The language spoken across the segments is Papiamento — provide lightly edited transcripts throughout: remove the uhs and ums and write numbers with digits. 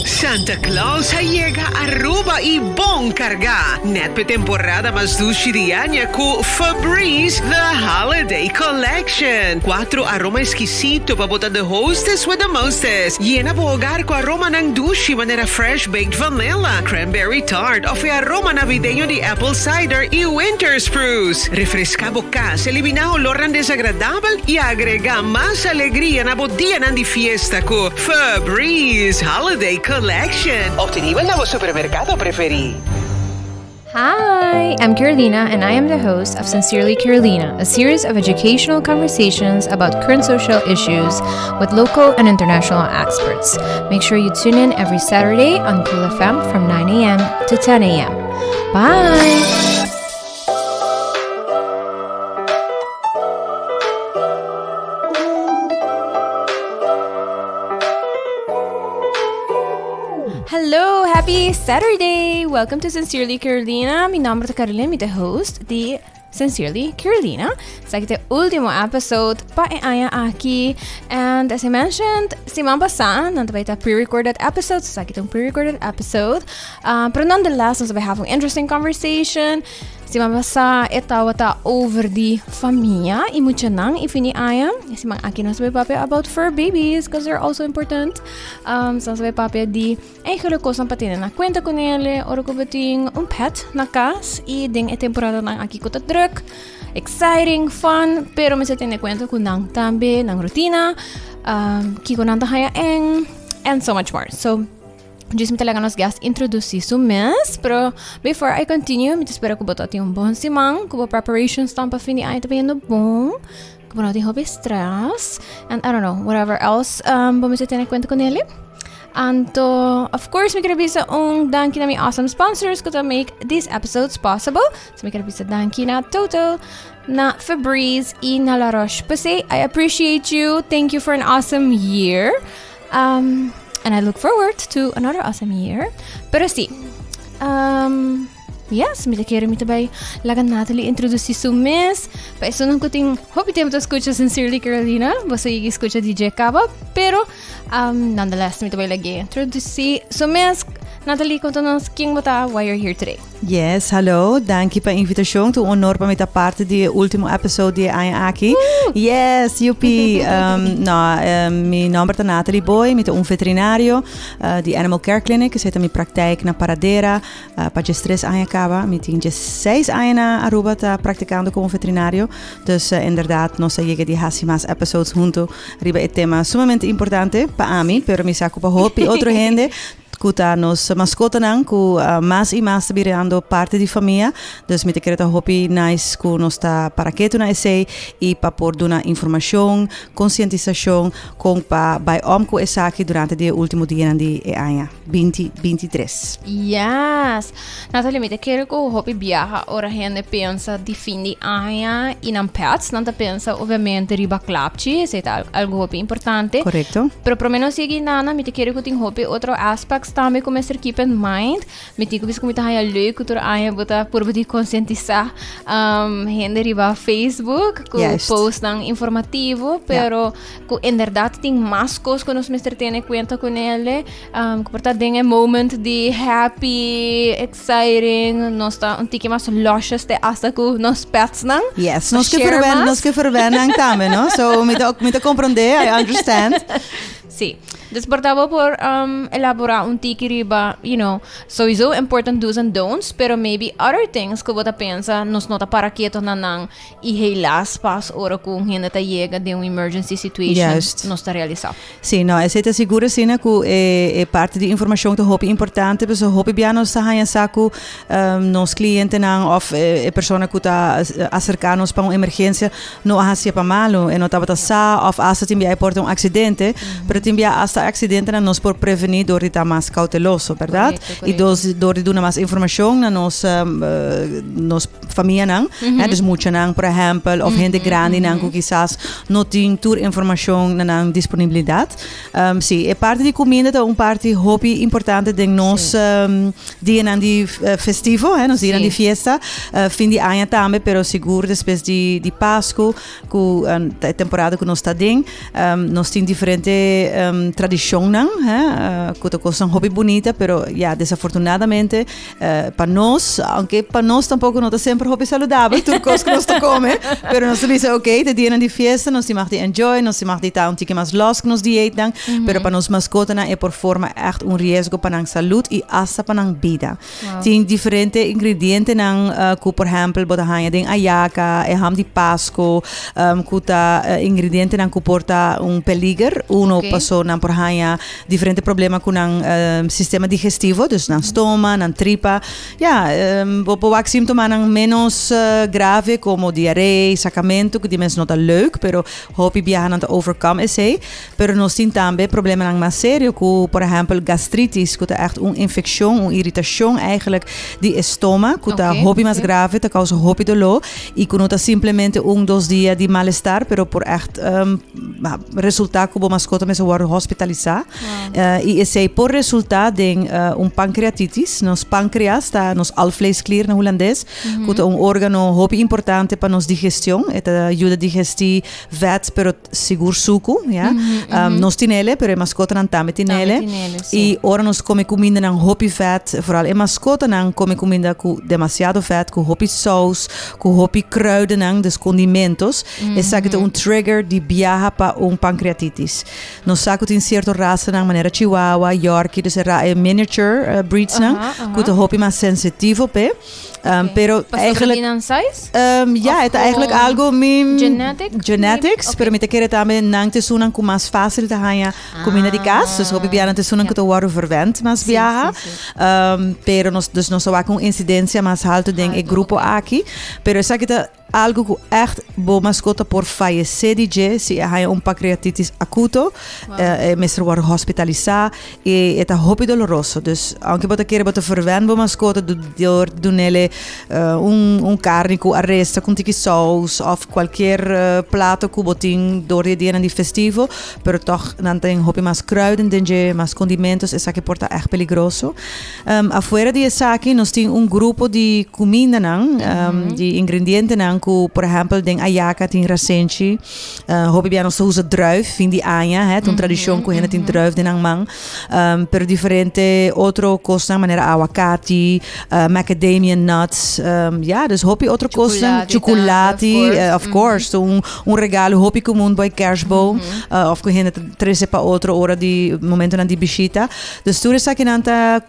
Santa Claus a yega Aruba y bon carga! Net p'e temporada mas dushi di aña cu Febreze The Holiday Collection. Cuatro aroma exquisito pa bo ta the hostess with the mostest. Yena bo hogar cu aromanan dushi manera fresh baked vanilla, cranberry tart of e aroma navideño di apple cider y winter spruce. Refresca bo cas, elimina olornan desagradabel y agrega mas alegria na bo dianan di fiesta cu Febreze Holiday Collection. Obtenibel na bo supermercado preferi. Hi, I'm Carolina, and I am the host of Sincerely Carolina, a series of educational conversations about current social issues with local and international experts. Make sure you tune in every Saturday on Cool FM from 9 a.m. to 10 a.m. Bye! Hello, happy Saturday! Welcome to Sincerely Carolina. Mi nomber ta Carolina, mi ta host di Sincerely Carolina. Esaki ta e ultimo episode pa e aña aki. And as I mentioned, siman pasá, nan ta bai ta pre-recorded episodes. Esaki ta un pre-recorded episode. Uh, pero nonetheless, nos ta bai have un interesting conversation. Siman pasá e tabata over di famia y muchanan y fin di aña. E siman aki nos ta bai papia about fur babies, because they're also important. Um, so nos ta bai papia di eigenlijk kosnan pa tene na kuenta ku nele ora ku bo tin un pet na kas y den e temporadanan aki ku ta druk, exciting, fun, pero mester tene kuenta ku nan tambe, nan rutina, um, kiko nan ta haya en, and so much more. So, Djis mi ta laga nos guest introduci su mes, pero before I continue, mi ta spera ku bo ta tin un bon siman, ku bo preparations tan pa fin di aña ta bayendo bon, ku bo no tin hopi stress, and I don't know, whatever else um, bo mester tene kuenta ku nele. Anto, of course, mi quiero bisa un danki na mi awesome sponsors ku ta make these episodes possible. So mi quiero bisa danki na Total, na Febreze y na La Roche-Posay. I appreciate you. Thank you for an awesome year. Um, and I look forward to another awesome year. Pero sí. Um, yes, mi ta kere mi ta bai laga Natalie introduci su mes. Pa esunnan ku tin hopi tempo ta escucha Sincerely Carolina, boso yegi escucha DJ Caba, pero um, nonetheless mi ta bai lag'é introduci su mes. Natalie, konta nos ken bo ta, why you're here today. Yes, hallo. Danki pa invitacion. Ta un honor pa mi ta parte di e ultimo episode di e aña aki. Yes, yupi. Um, no, um, mi nomber ta Natalie Boy, mi ta un veterinario uh, di Animal Care Clinic. Esei ta mi praktijk na Paradera. Uh, pa 13 aña kaba. Mi tin 6 aña na Aruba ta praktikando komo veterinario. Dus uh, inderdaad, nos a yega di hasi mas episodes hunto riba e tema sumamente importante pa ami, pero mi sa ku pa hopi otro hende. Ku ta nos maskotanan ku mas i mas ta birando parti di famia. Dus mi ta kere ta hopi nice ku nos ta para ketu na esei i pa por duna informashon, konsientisashon kon pa bai om ku esaki durante di e ultimo dianan di e aña binti 23. Yes! Natalie, mi ta kere ku hopi biaha ora hende pensa di fin di aña i nan pets, nan ta pensa obviamente riba klapchi, esei ta algu hopi importante. Korekto. Pero prome nos yega einan, mi ta kere ku tin hopi otro aspects tambe ku mester keep in mind. Mi tin ku bisa ku mi ta haña leuk ku tur aña bo ta purba di konsientisá hende riba Facebook ku postnan informativo, pero ku inderdat tin mas kos ku nos mester tene kuenta ku nele. Ku por ta den e moment di happy, exciting, nos ta un tiki mas losjes te hasta ku nos petsnan. Yes, nos ke verwen, nos ke verwennen tambe, no? So mi ta mi ta comprende, I understand. Sí. Dus por ta bo por um, elabora un tiki riba, you know, sowieso important do's and don'ts, pero maybe other things ku bo ta pensa nos no ta para keto na nan i helaas pas ora ku un hende ta yega den un emergency situation nos ta realisa. Sí, no, esei ta sigur asina ku e e parti di informashon ta hopi importante, pasobra hopi bia nos ta haña sa ku nos klientenan òf e persona ku ta aserká nos pa un emergensia no a hasié pa malu, e no tabata sa òf asta tin bia e por ta un aksidente, pero tin bia asta aksidentenan nos por prevení dor di ta mas kouteloso, bèrdat? I dos dor di duna mas informashon na nos nos famianan, hè, dus muchanan por ehèmpel òf hende grandinan ku kisas no tin tur informashon na nan disponibilidat. Um, sí, e parti di kuminda ta un parti hopi importante den nos um, dianan di eh, festivo, hè, nos dianan di fiesta, eh, fin di aña tambe, pero sigur despues di, di Pasku, ku um, ta e temporada ku nos ta den, um, nos tin diferente um, tradishon. tradishonnan, hè, ku ta kosnan hopi bunita, pero ya, desafortunadamente, pa nos, aunke pa nos tampoko no ta semper hopi saludabel tur kos ku nos ta kome, pero nos ta bisa ok, ta dianan di fiesta, nos tin mag di enjoy, nos tin mag di ta un tiki mas lòs ku nos dieetnan, pero pa nos maskotanan e por forma ègt un riesgo pa nan salud i asta pa nan bida. Tin diferente ingredientenan ku por ehèmpel bo ta haña den ayaka, e ham di Pasko, ku ta ingredientenan ku por ta un peliger. Uno paso nan por haña diferente problema ku nan sistema digestivo, dus nan stoma, nan tripa. Ya, bo por wak síntomanan ménos grave komo diaré, sakamentu, ku di mes no ta leuk, pero hopi biaha nan ta overcome esei. Pero nos tin tambe problemanan mas serio ku por ehèmpel gastritis ku ta ègt un infekshon, un iritashon eigenlijk di e stoma ku ta hopi mas grave, ta kousa hopi doló i ku no ta simplemente un dos dia di malestar pero por ègt resultá ku bo maskota mester wòrdu hospitalisá. I esei por resultá den un pankreatitis. Nos pankreas ta nos alvleesklier na hulandes ku ta un órgano hopi importante pa nos digestion. E ta yuda digestí vèt pero Sigur suku, ya. Nos tin ele, pero e maskotanan tambe tin ele. I ora nos kome kumindanan hopi vèt, vooral e maskotanan kome kuminda ku demasiado vèt, ku hopi sous, ku hopi kruidennan, dus kondimentos, esaki ta un trigger di biaha pa un pankreatitis. Nos sa ku tin sierto rasanan manera Chihuahua, Yorkie, dus e miniature breedsnan, ku ta hopi mas sensitivo p'e. Pero Pasobra eigenlijk di nan size? Ja, Of e ta eigenlijk gewoon algo mi genetic? Genetics, Oké. pero mi ta kere tambe nan ta esunnan ku mas fácil ta haña kuminda di kas. Dus hopi biaha nan ta esunnan ku ta wòrdu verwend mas biaha. Pero nos, dus nos ta wak un insidensia mas haltu den e Haltu, grupo oké. aki. Pero esaki ta algo ku ègt bo maskota por fayesé di dje si e haña un pankreatitis akuto. E mester wòrdu hospitalisá i e ta hopi doloroso. Dus aunke bo ta kere bo ta verwèn bo maskota dor di dun'el un un karni ku aresta ku un tiki sous òf kualkier plato ku bo tin dor di e dianan di festivo, pero tòg nan tin hopi mas kruiden den dje, mas kondimentos, esaki por ta ègt peligroso. Afuera di esaki nos tin un grupo di kumindanan, di ingredientenan ku por ehèmpel den ayaka tin rasenchi. Hopi bia nos ta usa druif fin di aña, hè, ta un tradishon ku hende tin druif den nan man. Pero diferente otro kosnan manera awakati, macadamia nuts, ya, dus hopi otro kosnan. Chukulati tambe, Chukulati, of course, ta un un regalo hopi komun bo e kerstboom, òf ku hende ta trese pa otro ora di momentonan di bishita. Dus tur esakinan ta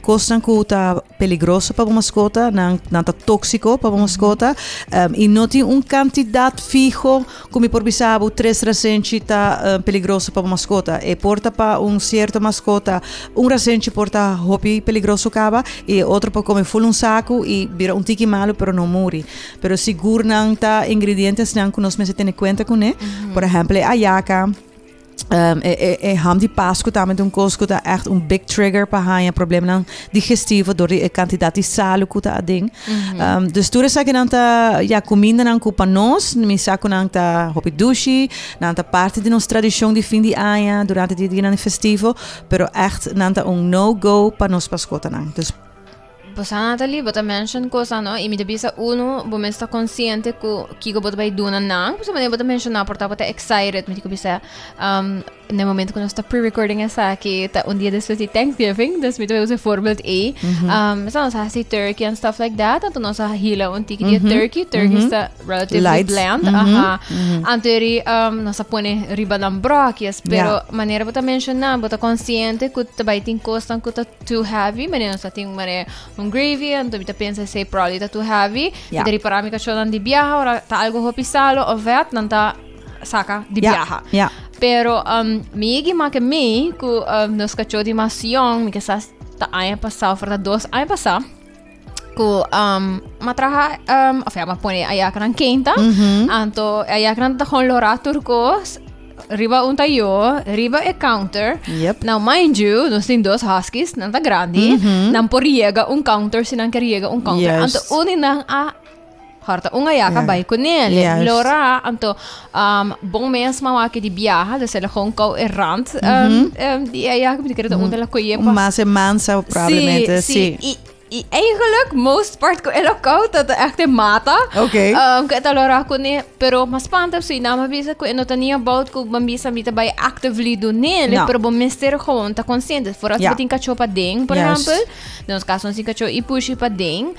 kosnan ku ta peligroso pa bo maskota, nan nan ta tóksiko pa bo maskota, i no tin un kantidat fiho ku mi por bisa bo tres rasenchi ta peligroso pa bo maskota. E por ta pa un sierto maskota, un rasenchi por ta hopi peligroso kaba i e otro por kome ful un saku i bira un tiki malu pero no muri. Pero sigur nan ta ingredientesnan ku nos mester tene kuenta kuné. Por ehèmpel e ayaka. E ham di Pasku tambe ta un kos ku ta ègt un big trigger pa haña problemanan digestivo dor di e kantidat di salu ku ta aden. Dus tur esakinan ta ya kumindanan ku pa nos mi sa ku nan ta hopi dushi, nan ta parti di nos tradishon di fin di aña durante di e dianan festivo, pero ègt nan ta un no go pa nos paskotanan. Dus. Bo sa Natalie, bo ta mention cosa no, y mi ta bisa uno, bo mes ta consciente cu kico bo ta bay duna nan, pasobra manera bo ta menciona por ta bo ta excited, mi tin cu bisa um, na e momento cu nos ta pre-recording esaki, ta un dia despues di Thanksgiving, dus mi ta bay usa e voorbeeld ey, um, sa nos a haci turkey and stuff like that, anto nos a hila un tiki di e turkey, turkey sta relatively Light. bland, aha, anto eri um, nos a pone riba nan brokjes, pero manera bo ta menciona, bo ta consciente cu ta bay tin cosnan cu ta Too heavy, manera nos ta tin manera un gravy, anto mi ta pensa esei probably ta too heavy. Mi ta ripara mi kachónan di biaha, ora ta algo hopi salo of vet, nan ta saka di biaha. Pero um, mi yegi make mi ku um, nos kachó di mas yong, mi ke sa ta aña pasá of ta dos aña pasá, ku um, ma traha um, of ja, ma pone ayakanan keinta, anto ayakanan ta gewoon lorá tur kos, Riba un tayo, riba e counter. Yep. Now mind you, nos tin dos huskies, nan ta grandi. Nan por yega un counter si nan ker yega un counter. Juist. Anto un di nan a horta un ayaka Ja. bai kuné. Juist. Lora, anto um, bon mes ma wak di biaha, dus el a gewoon kou e rand um, um, di ayaka, mi ta kere ta un de la koye Un pas. mas e mansa probablemente, Sí, sí. sí. I eigenlijk, most part ku e lockout, dat echt e mata. Oké. Ku e ta lora kuné, pero mas spanta si nan a bisa ku e no ta ni about ku bo bisa mi ta bai actively dunele, No. pero bo mester gewoon ta consciente. Vooral si bo tin kachó paden, por ehempel. Den nos caso nos tin kachó i pushi paden.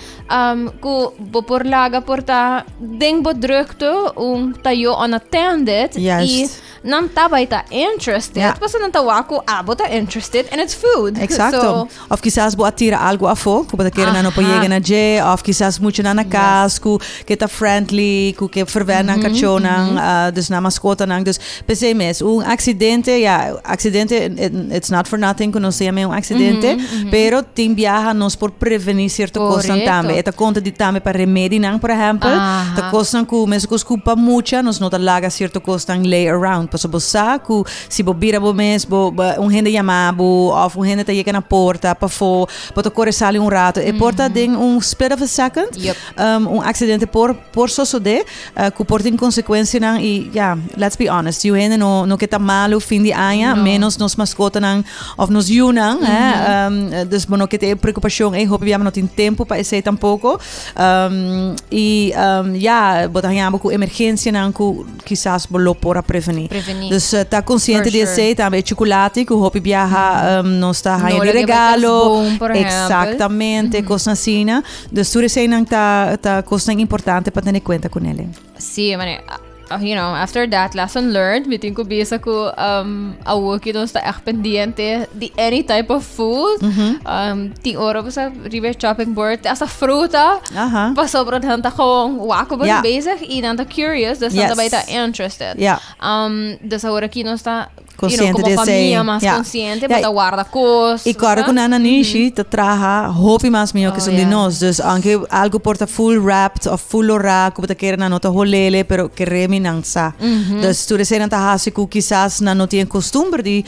Ku bo por laga por ta den bo drukte un tayo unattended. I nan ta bai ta interested. Pasobra nan ta wak ku abo ta interested and it's food. Exacto. So, Of kisas bo a tira algo afó ku bo ta kere nan no por yega na dje. Of kisas muchanan na kas ku ke ta friendly, ku ke ferwèn nan kachónan, dus nan maskotanan. Dus p'esei mes, un aksidente, ya, aksidente, it's not for nothing ku nos ta yam'é un aksidente, pero tin biaha nos por prevení sierto kosnan tambe. E ta konta di tambe pa remedinan, por ehèmpel. Ta kosnan ku meskos ku pa mucha nos no ta laga sierto kosnan lay around, pasobra bo sa ku Si bo bira bo mes, bo, un hende yama bo of un hende ta yega na porta pafó, bo ta kore sali un rato. E por ta den un split of a second. Un accidente por, por sosodé, ku por tin konsekuensianan i ya, let's be honest, yu hende no, no ke ta malu fin di aña, menos nos maskotanan of nos yunan, hè. Dus bo no ke tin e preokupashon ei, hopi bia bo no tin tempu pa esei tampoko. I ya, bo ta haña bo ku emergensianan ku. Kisas bo lo por a prevení. Prevení. Dus ta konsiente For di sure. esei tambe e chukulati ku hopi biaha nos ta haña No di lo ke bai regalo. kerstboom, por ehèmpel. Eksaktamente, kosnan asina. Dus tur eseinan ta ta kosnan importante pa tene kuenta ku nele. Sí, mane, you know, after that lesson learned, mi tin ku bisa ku um, awor ki nos ta echt pendiente di any type of food. Tin ora bo sa riba e chopping board, hasta fruta. Pasobra nan ta gewoon wak ku bo ta bezig i nan ta curious, dus nan ta bai ta interested. Dus awor aki nos ta, you know, komo famia mas konsiente, bo ta warda kos. I kòrda ku nan na nishi ta traha hopi mas mihó ku esun di nos. Dus aunke algu por ta full wrapped òf full lorá ku bo ta kere nan no ta holele, pero kere mi nan sa. Dus tur esei nan ta hasi ku kisas nan no tin e kostumber di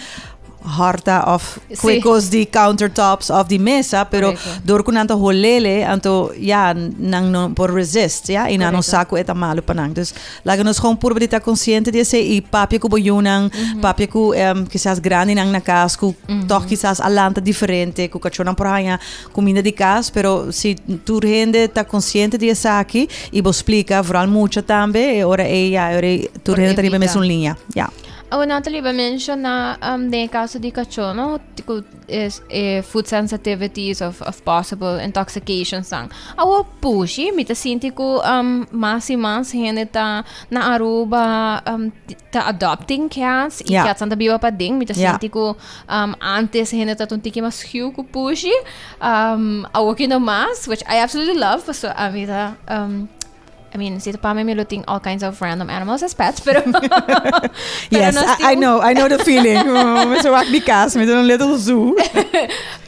harta of kue kos di countertops of di mesa, pero dor ku nan ta holele, anto ya nan no por resist, ya, i nan no sa ku e ta malu pa nan. Dus laga nos gewoon purba di ta konsiente di esei i papia ku bo yunan, papia ku kisas grandinan na kas ku tòg kisas a lanta diferente, ku kachónan por haña kuminda di kas, pero si tur hende ta konsiente di esaki i bo splika, vooral mucha tambe, e ora ei ya, e ora ei tur hende ta riba e mesun liña, ya. Awo Natalie bo a menciona den e caso di cacho no cu es e food sensitivities of of possible intoxications nan. Awo pushi mi ta sinti cu mas y mas hende ta na Aruba ta adopting cats y cats nan ta biba paden mi ta sinti cu antes hende ta un tiki mas schuw cu pushi awo ki no mas which I absolutely love pasobra ami ta I mean, si ta pa mi, mi lo tin all kinds of random animals as pets, pero... pero Yes, nos I, I tin- know, I know the feeling. Oh, mi wak mi cas, mi tin un little zoo.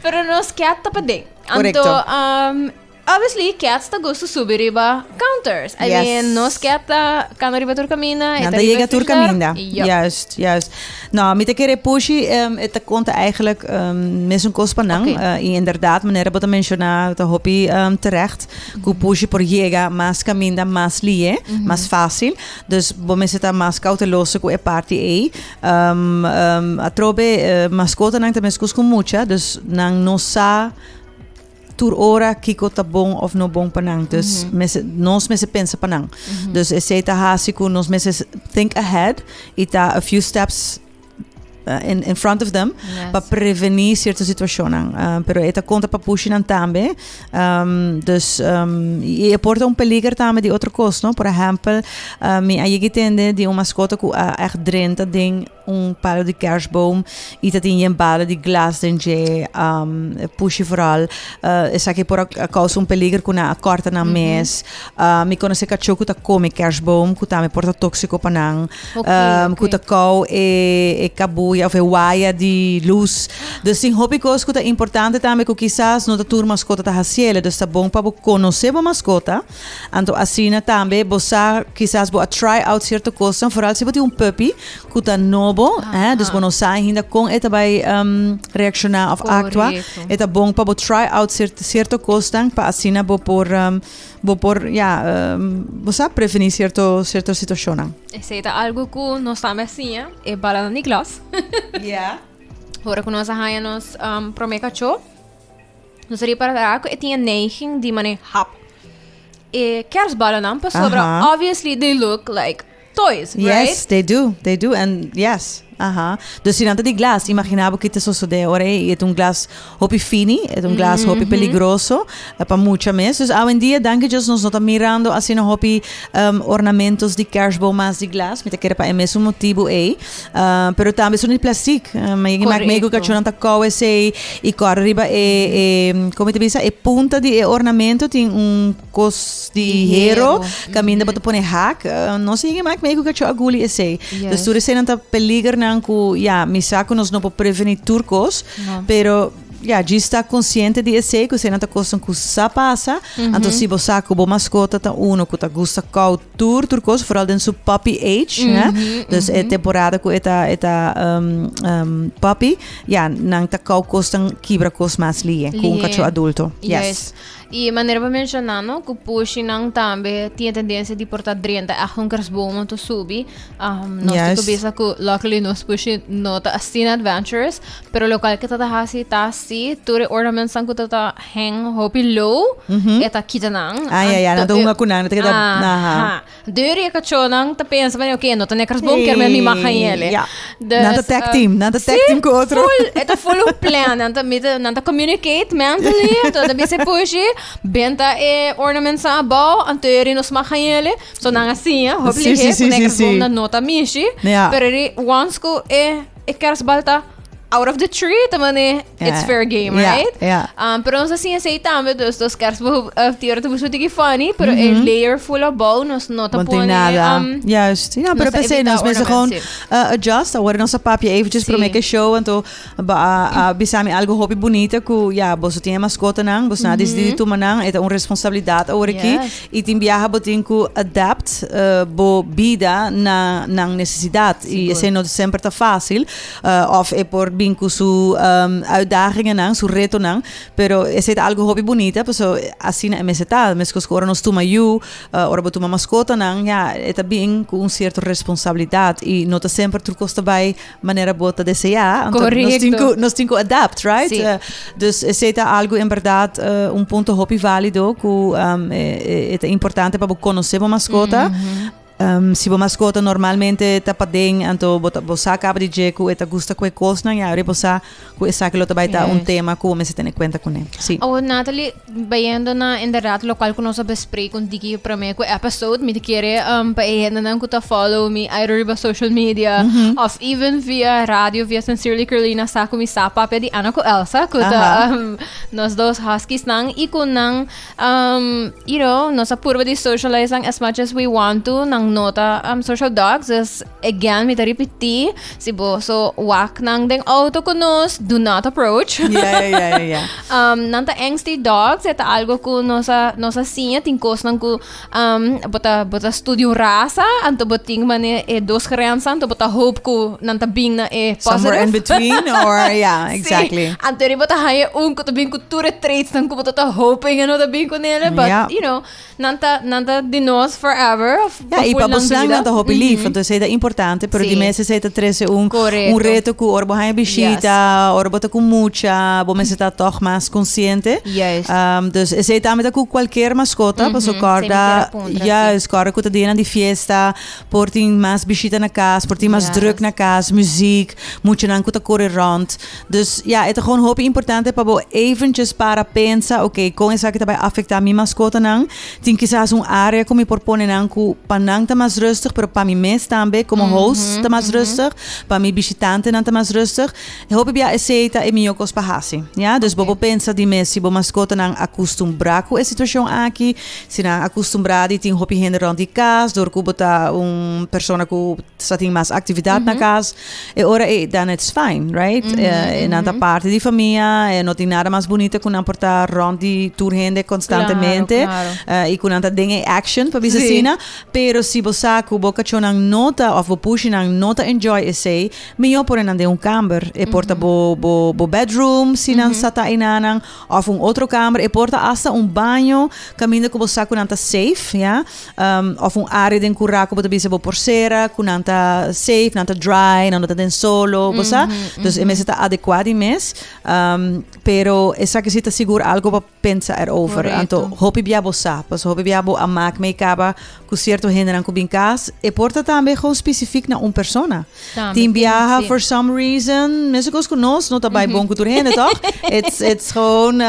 Pero nos cat ta paden. Correcto. Anto, obviously, cats ta gusto subi riba counters. I mean, nos cat ta cana riba tur caminda. e Nan ta ta riba yega tur frigidair. caminda. Yup. Juist, juist. No, mi ta kere pushi, e ta konta eigenlijk mesun kos pa nan. Oké. I inderdaad, manera bo ta menshoná, ta hopi terecht. Ku pushi por yega mas kaminda mas lié, mas fásil. Dus bo mester ta mas kouteloso ku e parti ei. Atrobe maskotanan ta meskos ku mucha, dus nan no sa tur ora kiko ta bon òf no bon pa nan. Dus mester nos mester pensa pa nan. Dus esei ta hasi ku nos mester think ahead i ta a few steps in, in front of them pa prevení cierto situacionnan. Pero e ta conta pa pushinan tambe. Dus, y e por ta un peliger tambe di otro cos, no? Por ehempel, mi a yega tende di un mascota cu a echt drenta den un palo di kerstboom y ta tin yen bala di glas den dje, pushi vooral. Esaki por a causa un peliger cu nan a corta nan mes. Mi conoce cacho cu ta come kerstboom, cu tambe por ta toxico pa nan. Ku ta kou e e kabuya of e waya di lus. Dus tin hopi kos ku ta importante tambe ku kisas no ta tur maskota ta hasiele. Dus ta bon pa bo konosé bo maskota. Anto asina tambe bo sa kisas bo a try out sierto kosnan, foral si bo tin un puppy ku ta nobo, hè, dus bo no sa ainda kon e ta bai reakshoná of aktua. E ta bon pa bo try out sierto kosnan pa asina bo por Bo por, ya, bo sa prevení cierto, cierto situacionnan. Esei ta algo ku nos tambe a siña, e balanan di glas. Ja. Ora ku nos a haña nos promé kachó. Nos a ripara cu e tin e neiging di mane hap e kerstballennan pasobra obviously they look like toys, right? Yes, they do, they do and yes, aha. Dus si nan ta di glas, imagina bo ki ta sosode ora ei, e ta un glas hopi fini, e ta un glas hopi peligroso pa mucha mes. Dus awendia, danki Dios, nos no ta mirando asina hopi ornamentos di kerstboom mas di glas, mi ta kere pa e mesun motibu ei. Pero tambe esun di plastic. Mi yega mak mee ku kachónan ta kou esei i kòrda riba e e komo ta bisa e punta di e ornamento tin un kos di hero kaminda bo ta pone hak. Nos a yega mak mee ku kachó a guli esei. Dus tur eseinan ta peligernan ku ya mi sa ku nos no por prevení tur kos pero ya djis ta konsiente di esei ku eseinan ta kosnan ku sa pasa. Anto si bo sa ku bo maskota ta uno ku ta gusta kou Tur tur cos, vooral den su puppy age, hè? Dus e temporada cu e ta e ta um, um, puppy, ja, nan ta kou cos tan kibra cos mas lihe cu un Lihe. cacho adulto. Yes. Juist. I manera bo menciona no, cu pushinan tambe tin e tendencia di por ta drenta echt un kerstboom te subi. Um, nos Juist. tin cu bisa cu luckily nos pushi no ta asina adventurous, pero locual cu ta ta haci ta si tur e ornamentsnan cu ta ta hang hopi low, e ta kita nan. Ah, ja, ja, nan ta hunga ku nan, nan ta keda, aha. Aha. Deur e kachónan ta pensa, bueno, oké, no ta ne kerstboom, ker mi mag gaan jelle. Ja. Nan ta tag team, nan ta tag team ku otro. Full, e ta full un plan, nan ta, mi ta, nan ta communicate mentally, anto ta bisa e pushi, benta e ornaments nan abou, anto eri nos mag gaan jelle. So nan a siña, hopi lihe, ku ne kerstboom nan no ta mishi, pero eri once ku e, e kerstbal ta out of the tree, ta mane, It's fair game, right? Yeah. Pero nos a siña esei tambe, dus nos kerstboom uh, tira ta mucho tiki funny, pero mm -hmm. e layer full abou nos no ta Want pone nada. Juist. Ja, pero pensé, nos mensen gewoon adjust. Ahora nos papia eventjes sí. prome que show, anto ba a, a bisami algo hopi bonita ku ja, boso tiene mascota nan, boso mm -hmm. na decidí tuma nan, eta un responsabilidad ahora aquí. Yes. Y tin biaha bo tin ku adapt bo bida na nan necesidad. Y esei no semper ta fácil. Of e por bin cu su uitdagingennan, su retonan, pero esey ta algo hopi bunita, paso asina e mester ta. Mescos cu ora nos tuma yu, ora bo tuma mascotanan, ya, e ta bin cu un cierto responsabilidad y no ta semper tur cos ta bay manera bo ta desea. Anto nos tin cu, nos tin cu adapt, right? Sí. Dus esey ta algo en berdad un punto hopi valido cu e ta importante pa bo conoce bo mascota. Si bo mascota normalmente ta paden, anto bo ta bo sa caba di dje cu e ta gusta cu e cosnan, ya ora bo sa cu esaki lo ta bay ta un tema cu bo mester tene cuenta cune. Si. Awor Natalie, bayendo na inderdaad locual cu nos a bespreek un tiki prome cu episode, mi ta kere pa e hendenan cu ta follow mi either riba social media of even via radio, via Sincerely Carolina sa cu mi sa papia di Anna cu Elsa, cu ta nos dos huskiesnan y cu nan Um, you know, nos a purba di socialize nan as much as we want to, nan no ta social dogs, dus again, mi ta repeti, si bo so wak nan den auto ku nos, do not approach. Ja. Nan ta angsty dogs, e ta algo ku nos a, nos a siña, tin kosnan ku bo ta, bo ta studia un rasa, anto bo tin mane e dos grenzen, anto bo ta hoop ku nan ta bin na e Somewhere in positive. between or yeah, Sí. exactly. Anto ri bo ta haña un ku ta bin ku tur e traits nan ku bo ta ta hoping e no ta bin ku nele, but you know, nan ta nan ta di nos forever, of Ja, i pa pa full nan bosnan bida. nan ta hopi lief, entonces esei ta importante, pero di mes esei ta trese un un reto ku ora bo haña bishita, ora bo ta ku mucha, bo mester ta tòg mas konsiente. Dus esei tambe ta ku kualkier maskota, paso kòrda, juist, kòrda ku ta dianan di fiesta, Por tin mas bishita na cas, por tin mas druk na cas, muziek, muchanan cu ta core rond. Dus ja, e ta gewoon hopi importante pa bo eventjes para pensa, oké, con esaki ta bay afecta mi mascotanan? Tin kisas un area cu mi por pone nan cu pa nan ta mas rustig, pero pa mi mes tambe como host ta mas rustig, pa mi bishitantenan ta mas rustig. Hopi bia esey ta e mijo cos pa haci, ja. Dus bo por pensa di mes si bo mascotanan acostumbra cu e situacion aki, Si nan a kustumbrá di tin hopi hende rònt di kas, dor ku bo ta un persona ku sa tin mas aktividat na kas, e ora ei dan it's fine, right? E nan ta parti di famia, e no tin nada mas bunita ku nan por ta rònt di tur hende konstantemente, i ku nan ta den e action, pa bisa asina. Pero si. si bo sa ku bo kachónan no ta òf bo pushinan no ta enjoy esei, mihó pone nan den un kamber. E por ta bo bo bo bedroom si nan sa ta einanan òf un otro kamber. E por ta asta un baño kaminda ku bo sa ku nan ta safe, ya. Òf un área den kurá ku bo ta bisa bo por sera ku nan ta safe, nan ta dry, nan no ta den solo, bo sa. Dus e mester ta adekuá di mes. Pero esaki si ta sigur algo pa pensa erover. Anto hopi bia bo sa, pasobra hopi bia bo a mak mee kaba ku sierto hendenan ku bin kas, e por ta tambe gewoon spesifik na un persona. Tin biaha for some reason, mesun kos ku nos, no ta bai bon ku tur hende, tòg? It's it's gewoon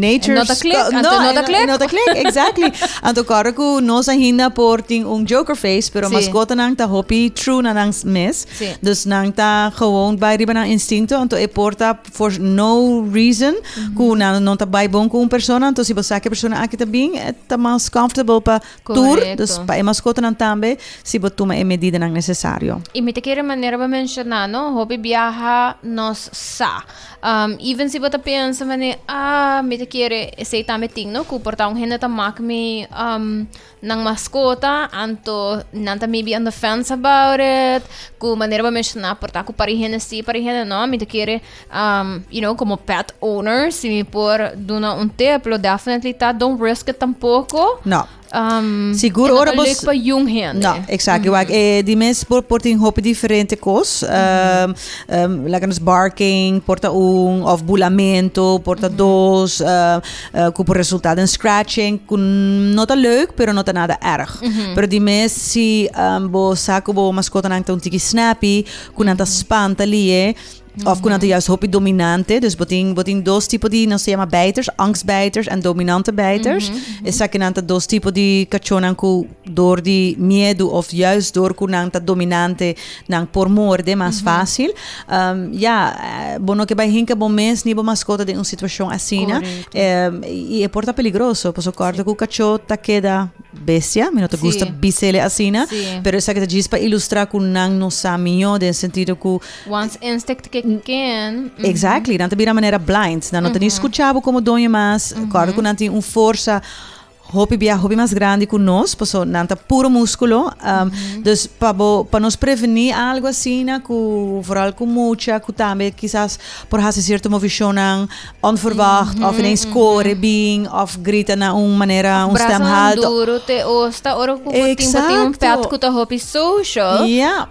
nature's. No ta klik, anto no ta klik. No ta klik, exactly. Anto kòrda ku nos ainda por tin un joker face, pero maskotanan ta hopi true na nan mes. Dus nan ta gewoon bai riba nan instinto, anto e por ta for no reason ku nan no ta bai bon ku un persona, anto si bo sa ku e persona aki ta bin, e ta mas comfortable pa tur, dus pa e maskotanan tambe, si bo tuma e medidanan nesesario. I mi ta kere manera bo menshoná, no, hopi biaha nos sa. Even si bo ta pensa manera, ah, mi ta kere esei tambe tin, no, ku por ta un hende ta mak mi nan mascota, anto nan ta maybe on the fence about it, cu manera bo menciona por ta cu pari hende si, pari hende no, mi ta kere, um, you know, como pet owner, si mi por duna un tip, lo definitely ta don't risk it tampoco. No. Sigur e no ora ta leuk pa jong hende. No, exactly. Wak, di mes por tin hopi diferente cos. Laga nos barking por ta un, of bulamento por ta dos, Cu por resulta den scratching, cu no ta leuk, pero no ta nada erg. Pero di mes si bo sa cu bo mascotanan ta un tiki snappy, cu nan ta spanta lie, of cu nan ta juist hopi dominante. Dus bo tin, bo tin dos tipo di, nos ta yama bijters, angstbijters en dominante bijters. Esakinan ta dos tipo di cachonan cu door di miedu of juist door cu nan ta dominante, Nan por morde mas fácil. Ya, bo no ke bai hinka bo mes ni bo maskota den un situashon asina. I e por ta peligroso, pasobra kòrda ku kachó ta keda bestia. Mi no ta gusta bis'el asina, pero esaki ta djis pa ilustrá ku nan no sa mihó den sentido ku. Once instinct kick in. Exactly, nan ta bira manera blind. Nan no ta ni skucha bo komo doño mas. Kòrda ku nan tin un forsa. Hopi bia hopi mas grandi ku nos, paso nan ta puro muskulo. Dus pa bo pa nos prevení algu asina ku vooral ku mucha ku tambe kisas por hasi sierto movishonnan onverwacht òf ineens kore bin òf grita na un manera un stem Brasanan haltu. duru te osta ora ku bo tin bo tin un pet ku ta hopi social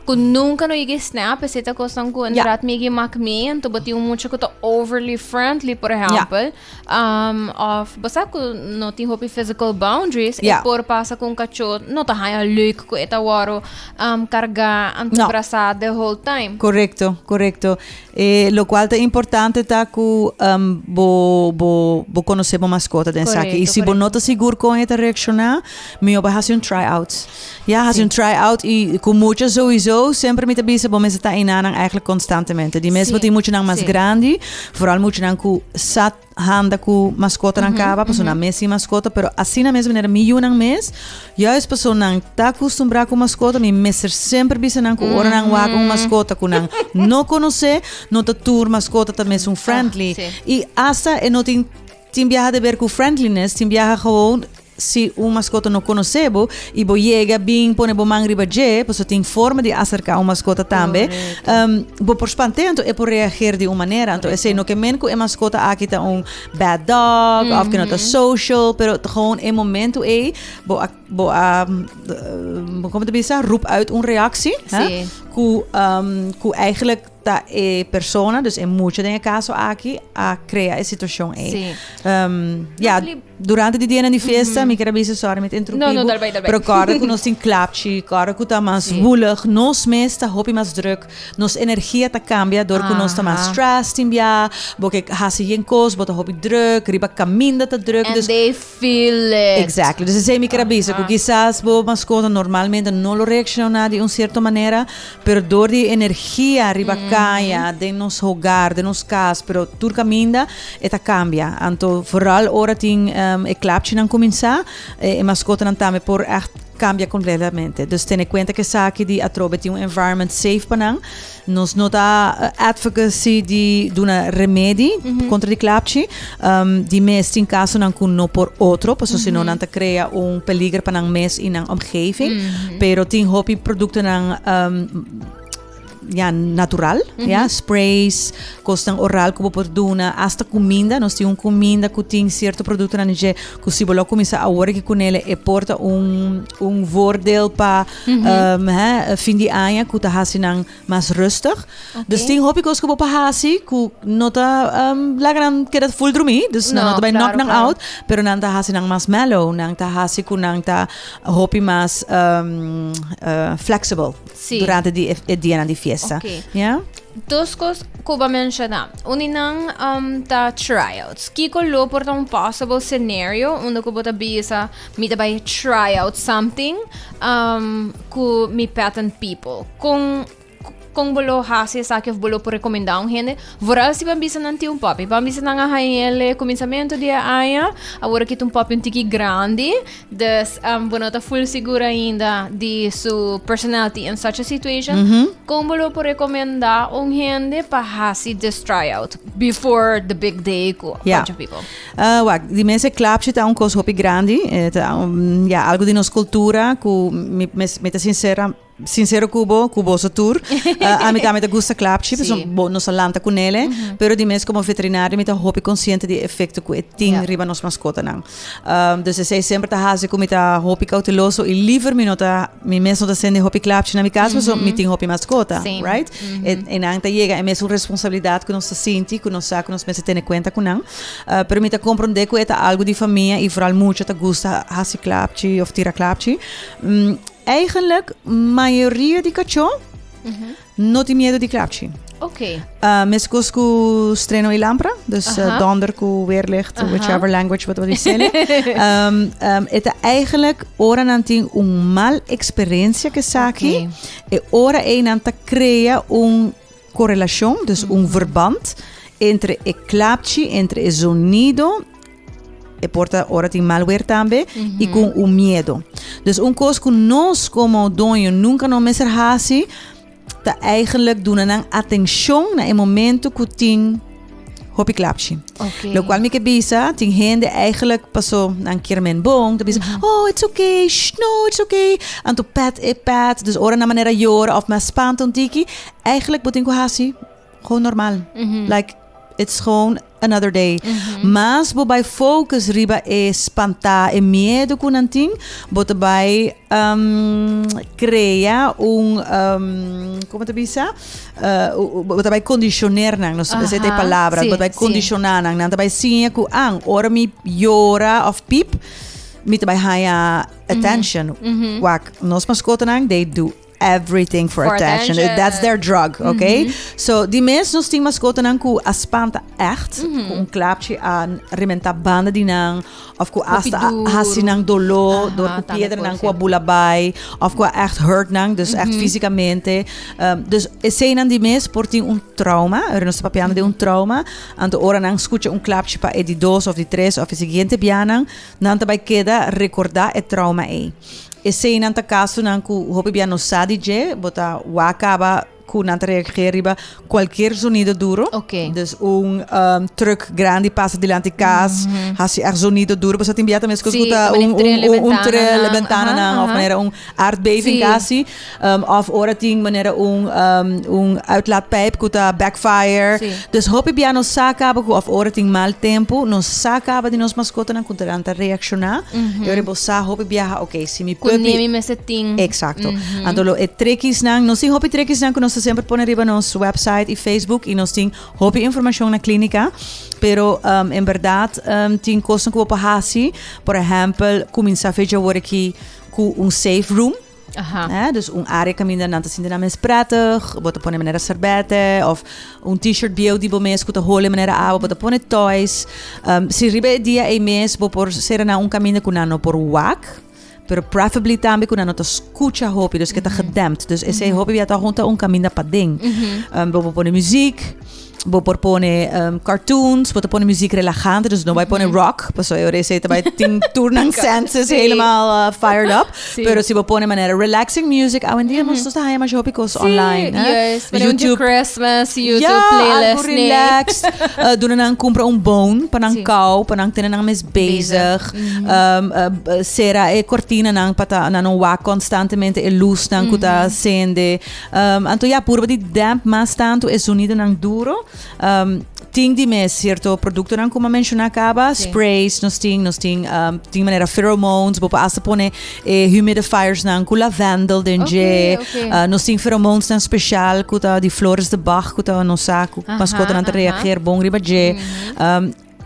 ku nunka no yega e snap esei ta kosnan ku inderdaad mi yega mak mi anto bo tin un mucha ku ta overly friendly por ehèmpel. Um, of bo sa ku no tin hopi physical boundaries, e por pasa ku un kachó no ta haña leuk ku e ta wòrdu um, kargá anto No. brasá the whole time. Korekto, korekto. E lokual ta importante ta ku um, bo, bo, bo konosé bo maskota den esaki. I Korekto, si bo no korekto. ta sigur kon e ta reakshoná, mihó bo hasi un try out. Ja, hasi un try out i ku mucha sowieso semper mi ta bisa bo mester ta einanan eigenlijk konstantemente. Di mes bo tin muchanan mas grandi, vooral muchanan ku sa handa ku maskotanan kaba, pasobra nan mes tin maskota, pero asina mes manera mi yunan mes, juist pasobra nan ta akustumbrá ku maskota, mi mester semper bisa nan ku ora nan wak un maskota ku nan no konosé, no ta tur maskota ta mesun friendly. I asta e no tin tin biaha de ber ku friendliness, tin biaha gewoon Si un maskota no konosé bo i bo yega bin pone bo man riba dje, pasobra tin forma di aserká un maskota tambe, bo por spant'é, anto e por reageer di un manera. Anto esei no ke men ku e maskota aki ta un bad dog òf ke no ta social, pero ta gewoon e momentu ei bo a bo a komo ta bisa roep uit un reaksi ku ku eigenlijk Ta e persona, dus e mucha den e caso aki, a crea e situacion ei. Ja, durante di dianan di fiesta, mi kier a bisa, sorry mi ta interrumpí No, no, bo, dal bai, dal bai. pero corda cu nos tin klapchi, corda cu ta mas woelig, nos mes ta hopi mas druk, nos energia ta cambia door cu nos ta mas stressed tin bia, bo ke haci yen cos, bo ta hopi druk, riba caminda ta druk, And dus they feel it. Exactly. Dus esei mi kier a bisa, cu kisas bo mascota normalmente no lo reacciona di un cierto manera, Pero door di e energia riba kaya, den nos hogar, den nos kas, pero tur kaminda e ta kambia. Anto vooral ora tin e klapchinan kuminsá, e maskotanan tambe por ègt cambia completamente. Dus tene cuenta cu esaki di atrobe tin un environment safe pa nan. Nos no ta advocacy di duna remedi contra di klapchi. Di mes tin casonan cu no por otro, pasobra si no nan ta crea un peliger pa nan mes y nan omgeving. Pero tin hopi productonan ya, natural, ya, sprays, cosnan oral cu bo por duna, hasta cuminda. Nos tin un cuminda cu tin cierto productonan di dje cu si bo lo cuminsa awor aki cunele e por ta un voordeel pa hè, fin di aña cu ta haci nan mas rustig. Dus tin hopi cos cu bo por haci cu no ta laga nan keda full drumi, dus nan no ta bay knock nan out, pero nan ta haci nan mas mellow, nan ta haci cu nan ta hopi mas flexible durante di e dianan di fiesta. Ja? Dos cos cu bo a menciona. Un di nan ta tryouts. Kico lo por ta un possible scenario unda cu bo ta bisa mi ta bay try out something cu mi pet and people? Con con bo lo haci esaki of bo lo por recomenda un hende? Vooral si bo a bisa nan tin un puppy. Bo a bisa nan a haña el cuminsamento di e aña. Awor aki ta un puppy un tiki grandi. Dus bo no ta full sigur ainda di su personality in such a situation. Con bo lo por recomenda un hende pa haci this tryout before the big day cu a bunch of people? Wak, di mes e klapchi ta un kos hopi grandi. E ta un, ya, algu di nos kultura ku mi mes mi ta sinsera, sinsero ku bo, ku boso tur. Ami tambe ta gusta klapchi, pasobra bo nos a lanta ku nele. Pero di mes komo veterinario mi ta hopi konsiente di e efekto ku e tin riba nos maskotanan. Dus esei semper ta hasi ku mi ta hopi kouteloso i liever mi no ta, mi mes no ta sende hopi klapchi na mi kas pasobra mi tin hopi maskota, right? E nan ta yega e mesun responsabilidat ku nos ta sinti, ku nos sa ku nos mester tene kuenta ku nan. Pero mi ta comprende cu e ta algo di famia y vooral mucha ta gusta haci klapchi of tira klapchi. Eigenlijk mayoria di cachó no tin miedo di klapchi. Mescos cu streno y lampra, dus donder cu weerlicht, whichever language bo ta dicele. E ta eigenlijk ora nan tin un mal experiencia cu esaki, e ora ey nan ta crea un Correlacion, dus un verband entre e klapchi, entre e zonido, e por ta ora tin mal weer tambe, y cu un miedo. Dus un cos cu nos como doño nunca no mester haci, ta eigenlijk duna nan atencion na e momento cu tin hopi klapchi. Locual mi ke bisa, tin hende eigenlijk paso nan kier men bon, ta bisa, oh, it's okay, shh, no, it's okay. Anto pet e pet, dus ora nan manera yora of mas spanta un tiki, eigenlijk bo tin ku hasi gewoon normal. Like, it's gewoon another day. Mas bo bai focus riba e spanta, e miedo ku nan tin, bo ta bai crea un, como ta bisa? Bo ta bai condicioneer nan, no sé, esei ta e palabra, bo ta bai condiciona nan, nan ta bai siña ku an, ora mi yora of piep, mi ta bai haña attention. Wak, nos mascotanan, they do everything for attention. That's their drug, okay? So, di mes nos tin mascotanan ku a spanta echt, ku un klapchi a rementa banda di nan, of ku hasta a hasi nan doló dor ku piedranan ku a bula bai, of ku a echt hurt nan, dus echt físicamente. Dus eseinan di mes por tin un trauma, ora nos ta papiando di un trauma, anto ora nan skucha un klapchi pa e di dos of di tres of e siguiente bianan, nan ta bai keda rekordá e trauma ei. Eseinan ta kasonan ku hopi bia no sa di dje, bo ta wak kaba ku nan ta reageer riba kualkier zonido duro. Dus un truck grandi pasa dilanti kas, hasi echt zonido duro. Pasobra tin bia ta meskos ku ta un un trel e bentananan òf manera un aardbeving kasi. Òf ora tin manera un un uitlaatpijp ku ta backfire. Dus hopi bia nos sa kaba ku òf ora tin mal tempu, nos sa kaba di nos maskotanan ku nan ta reakshoná. E ora bo sa hopi biaha, ok, si mi Ku puppy. Nemi mester tin. Exacto. Anto lo e trekisnan, nos tin hopi trekisnan ku nos ta semper pone riba nos website i Facebook i nos tin hopi informashon na klinika. Pero en bèrdat tin kosnan ku bo por hasi, por ehèmpel, kuminsá fecha awor aki ku un safe room. Aha. Eh, dus un área kaminda nan ta sinti nan mes prettig. Bo ta pone manera serbete of un t-shirt bieu di bo mes ku ta hole manera awa. Bo ta pone toys. Si riba e dia ei mes bo por sera nan un kaminda ku nan no por wak. Pero preferably tambe ku nan no ta skucha hopi, dus ke ta gedempt. Dus esei hopi bia ta hunta un kaminda paden. Bo por pone muziek. Bo por pone um, cartoons, bo ta pone muziek relajante, dus no bai pone rock, paso e ora esei ta bai tin tur nan senses helemaal fired up. Sí. Pero si bo pone manera relaxing music, awendia nos ta haya masha hopi kos online, hè? Juist, manera un YouTube. Christmas, YouTube Ja, playlist, algo nee. relaxed. Duna nan kumpra un bone pa nan Sí. kou, pa nan tene nan mes Bezig. bezig. Sera e kortinanan pa ta nan no wak konstantemente e lusnan ku ta sende. Anto ya, purba di demp mas tantu e zonidonan duro. Tin di mes cierto productonan cu m'a menciona caba, sprays nos tin, nos tin, tin manera pheromones, bo por hasta pone e humidifiersnan cu lavendel den dje. Nos tin pheromonesnan special cu ta di flores de Bach cu ta nos sa cu mascotanan ta reageer bon riba dje.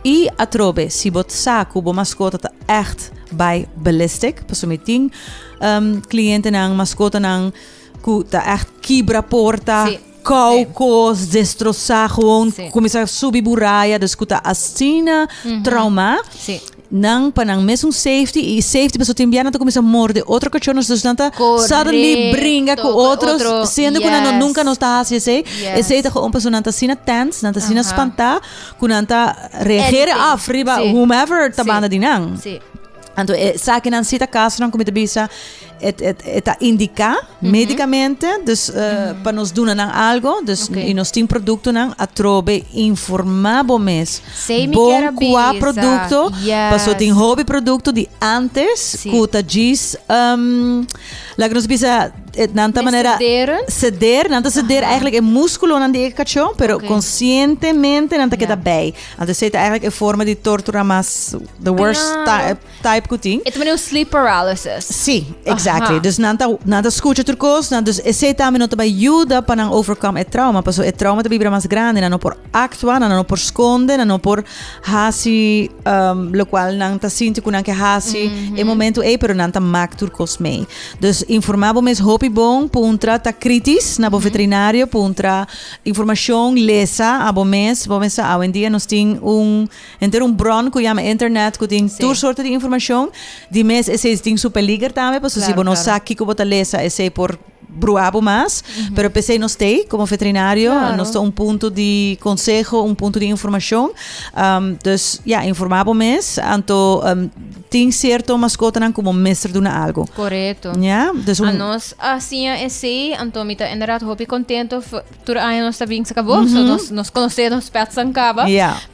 Y atrobe, si bo sa cu bo mascota ta echt bai ballistic, pasobra mi tin clientenan, mascotanan cu ta echt kibra porta, kou kos, destrosá, gewoon kuminsá subi buraya, dus ku ta asina traumá. Nan pa nan mesun safety i safety pasobra tin bia nan ta kuminsá morde otro kachorros, dus nan ta suddenly bringa ku otro, siendo ku nan no nunka no ta hasi esei. Esei ta gewoon pasobra nan ta asina tense, nan ta asina spantá ku nan ta reagera af riba whomever ta banda di nan. Anto esakinan si ta kasonan ku mi ta bisa et et e ta indiká medikamente, dus pa nos duna nan algo, dus i nos tin produktonan atrobe informá bo mes Sei mi kier a bon kua bisa. produkto, paso tin hopi produkto di antes ku ta djis laga nos bisa nan ta manera Sederen. seder, nan ta seder eigenlijk e muskulonan di e kachó, pero konsientemente nan ta keda bij. Anto esei ta eigenlijk e forma di tortura mas the worst type ku tin. E ta manera un sleep paralysis. Sí, exactly. Dus nan ta, nan ta skucha tur kos, nan, dus esei tambe no ta bai yuda pa nan overcome e trauma, pasobra e trauma ta bibra mas grandi, nan no por actua, nan no por skonde, nan no por hasi lokual nan ta sinti ku nan ke hasi e momento ei, pero nan ta mak tur kos mei. Dus informa bo mes hopi bon, puntra, ta kritis na bo veterinario, puntra Informacion lesa abo mes, bo mes sa awendia nos tin un henter un bron cu yama internet cu tin tur sorto di informacion, di mes esey tin su peliger tambe pasobra si bo no sa kico bo ta lesa esey por brua bo mas, pero p'esey nos t'ey como veterinario, nos ta un punto di conseho, un punto di informacion, dus ya informa bo mes, anto tin cierto mascotanan cu bo mester duna algo. Corecto. Ya, dus un. Anos a siña esey, anto mi ta inderdaad hopi contento tur aña nos ta bin saca bo, so nos nos conoce nos petsnan caba.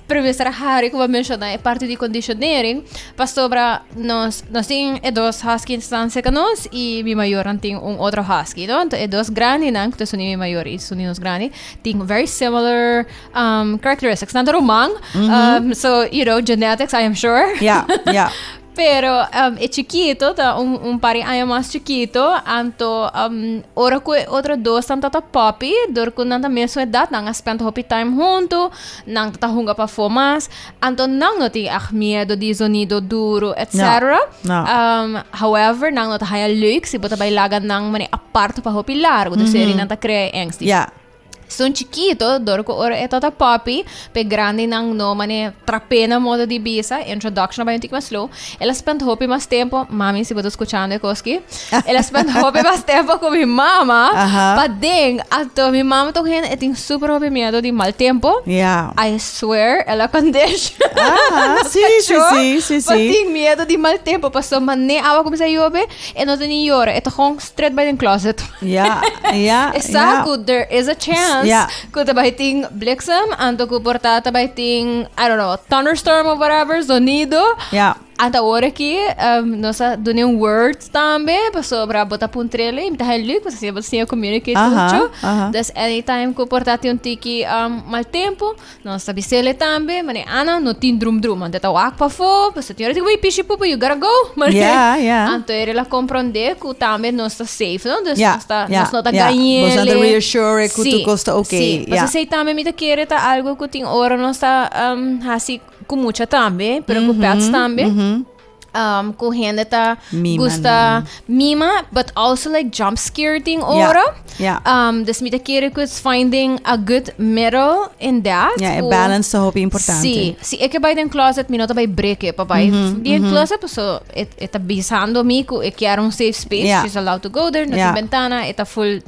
Pero mi estar hari cu bo a menciona e parti di conditionering, pasobra nos nos tin e dos huskynan cerca nos y mi mayornan tin un otro husky, no? Anto e dos grandinan, cu ta esun di mi mayor y esun di nos grandi, tin very similar characteristics. Nan ta ruman, so you know, genetics I am sure. Pero e chikito ta un, un par di aña mas chikito, anto um, ora ku e otro dosnan ta ta puppy, dor ku nan ta mesun edat, nan a spend hopi time huntu, nan ta hunga pafó mas, anto nan no tin ègt miedo di zonido duru, etcetera. No, no. Um, however, nan no ta haya leuk si bo ta bai laga nan manera apart pa hopi largu, dus eri nan ta krea e angst. Ja. Esun chikito, dor ku ora e ta ta puppy, p'e grandinan no mane trap'é na modo di bisa, introduction a bai un tiki mas slow. El a spend hopi mas tempo, mami si bo ta skuchando e kos aki, el a spend hopi mas tempo ku mi mama paden. Anto mi mama ta un hende, e tin super hopi miedo di mal tempo. I swear el a condition nos kachó pa tin miedo di mal tempo, pasobra mane awa kuminsá yobe, e no ta ni yora, e ta gewoon straight bai den closet. Ja, ja, E sa ja. ku there is a chance Ja. ku ta bai tin bliksem, anto ku por ta ta bai tin, I don't know, thunderstorm of whatever, zonido. Ja. Anto awor aki um, nos a duna un word tambe, pasobra bo ta puntrele, mi ta heel leuk, pasobra asina bo ta siña communicate mucho. Dus anytime ku por ta tin un tiki um, mal tempo, Nos ta bisele tambe, mane Ana no tin drum drum, anto e ta wak pafó, pasobra tin ora tin ku bai pishi pupu, you gotta go, mane. Ja, ja. Anto e la komprondé ku tambe nos ta safe, no? Dus Ja, nos ta, ja, nos no ta ja. gañele. Bo ta reassure ku tur kos ta oké, Sí, ja. pasobra esei tambe mi ta kere ta algo ku tin ora nos ta hasi ku mucha tambe, pero ku pets tambe. Cu hende ta Mima gusta nan. mima, but also like jump scare ting Ja, ora. ja. Dus mi ta kere cu it's finding a good middle in that. Ja, e Cu balance ta hopi importante. Si, si e ke bai den closet, mi no ta bai breke pa bai den closet, paso e ta bisando mi cu e kier un safe space. She's allowed to go there, no tin bentana, e ta full,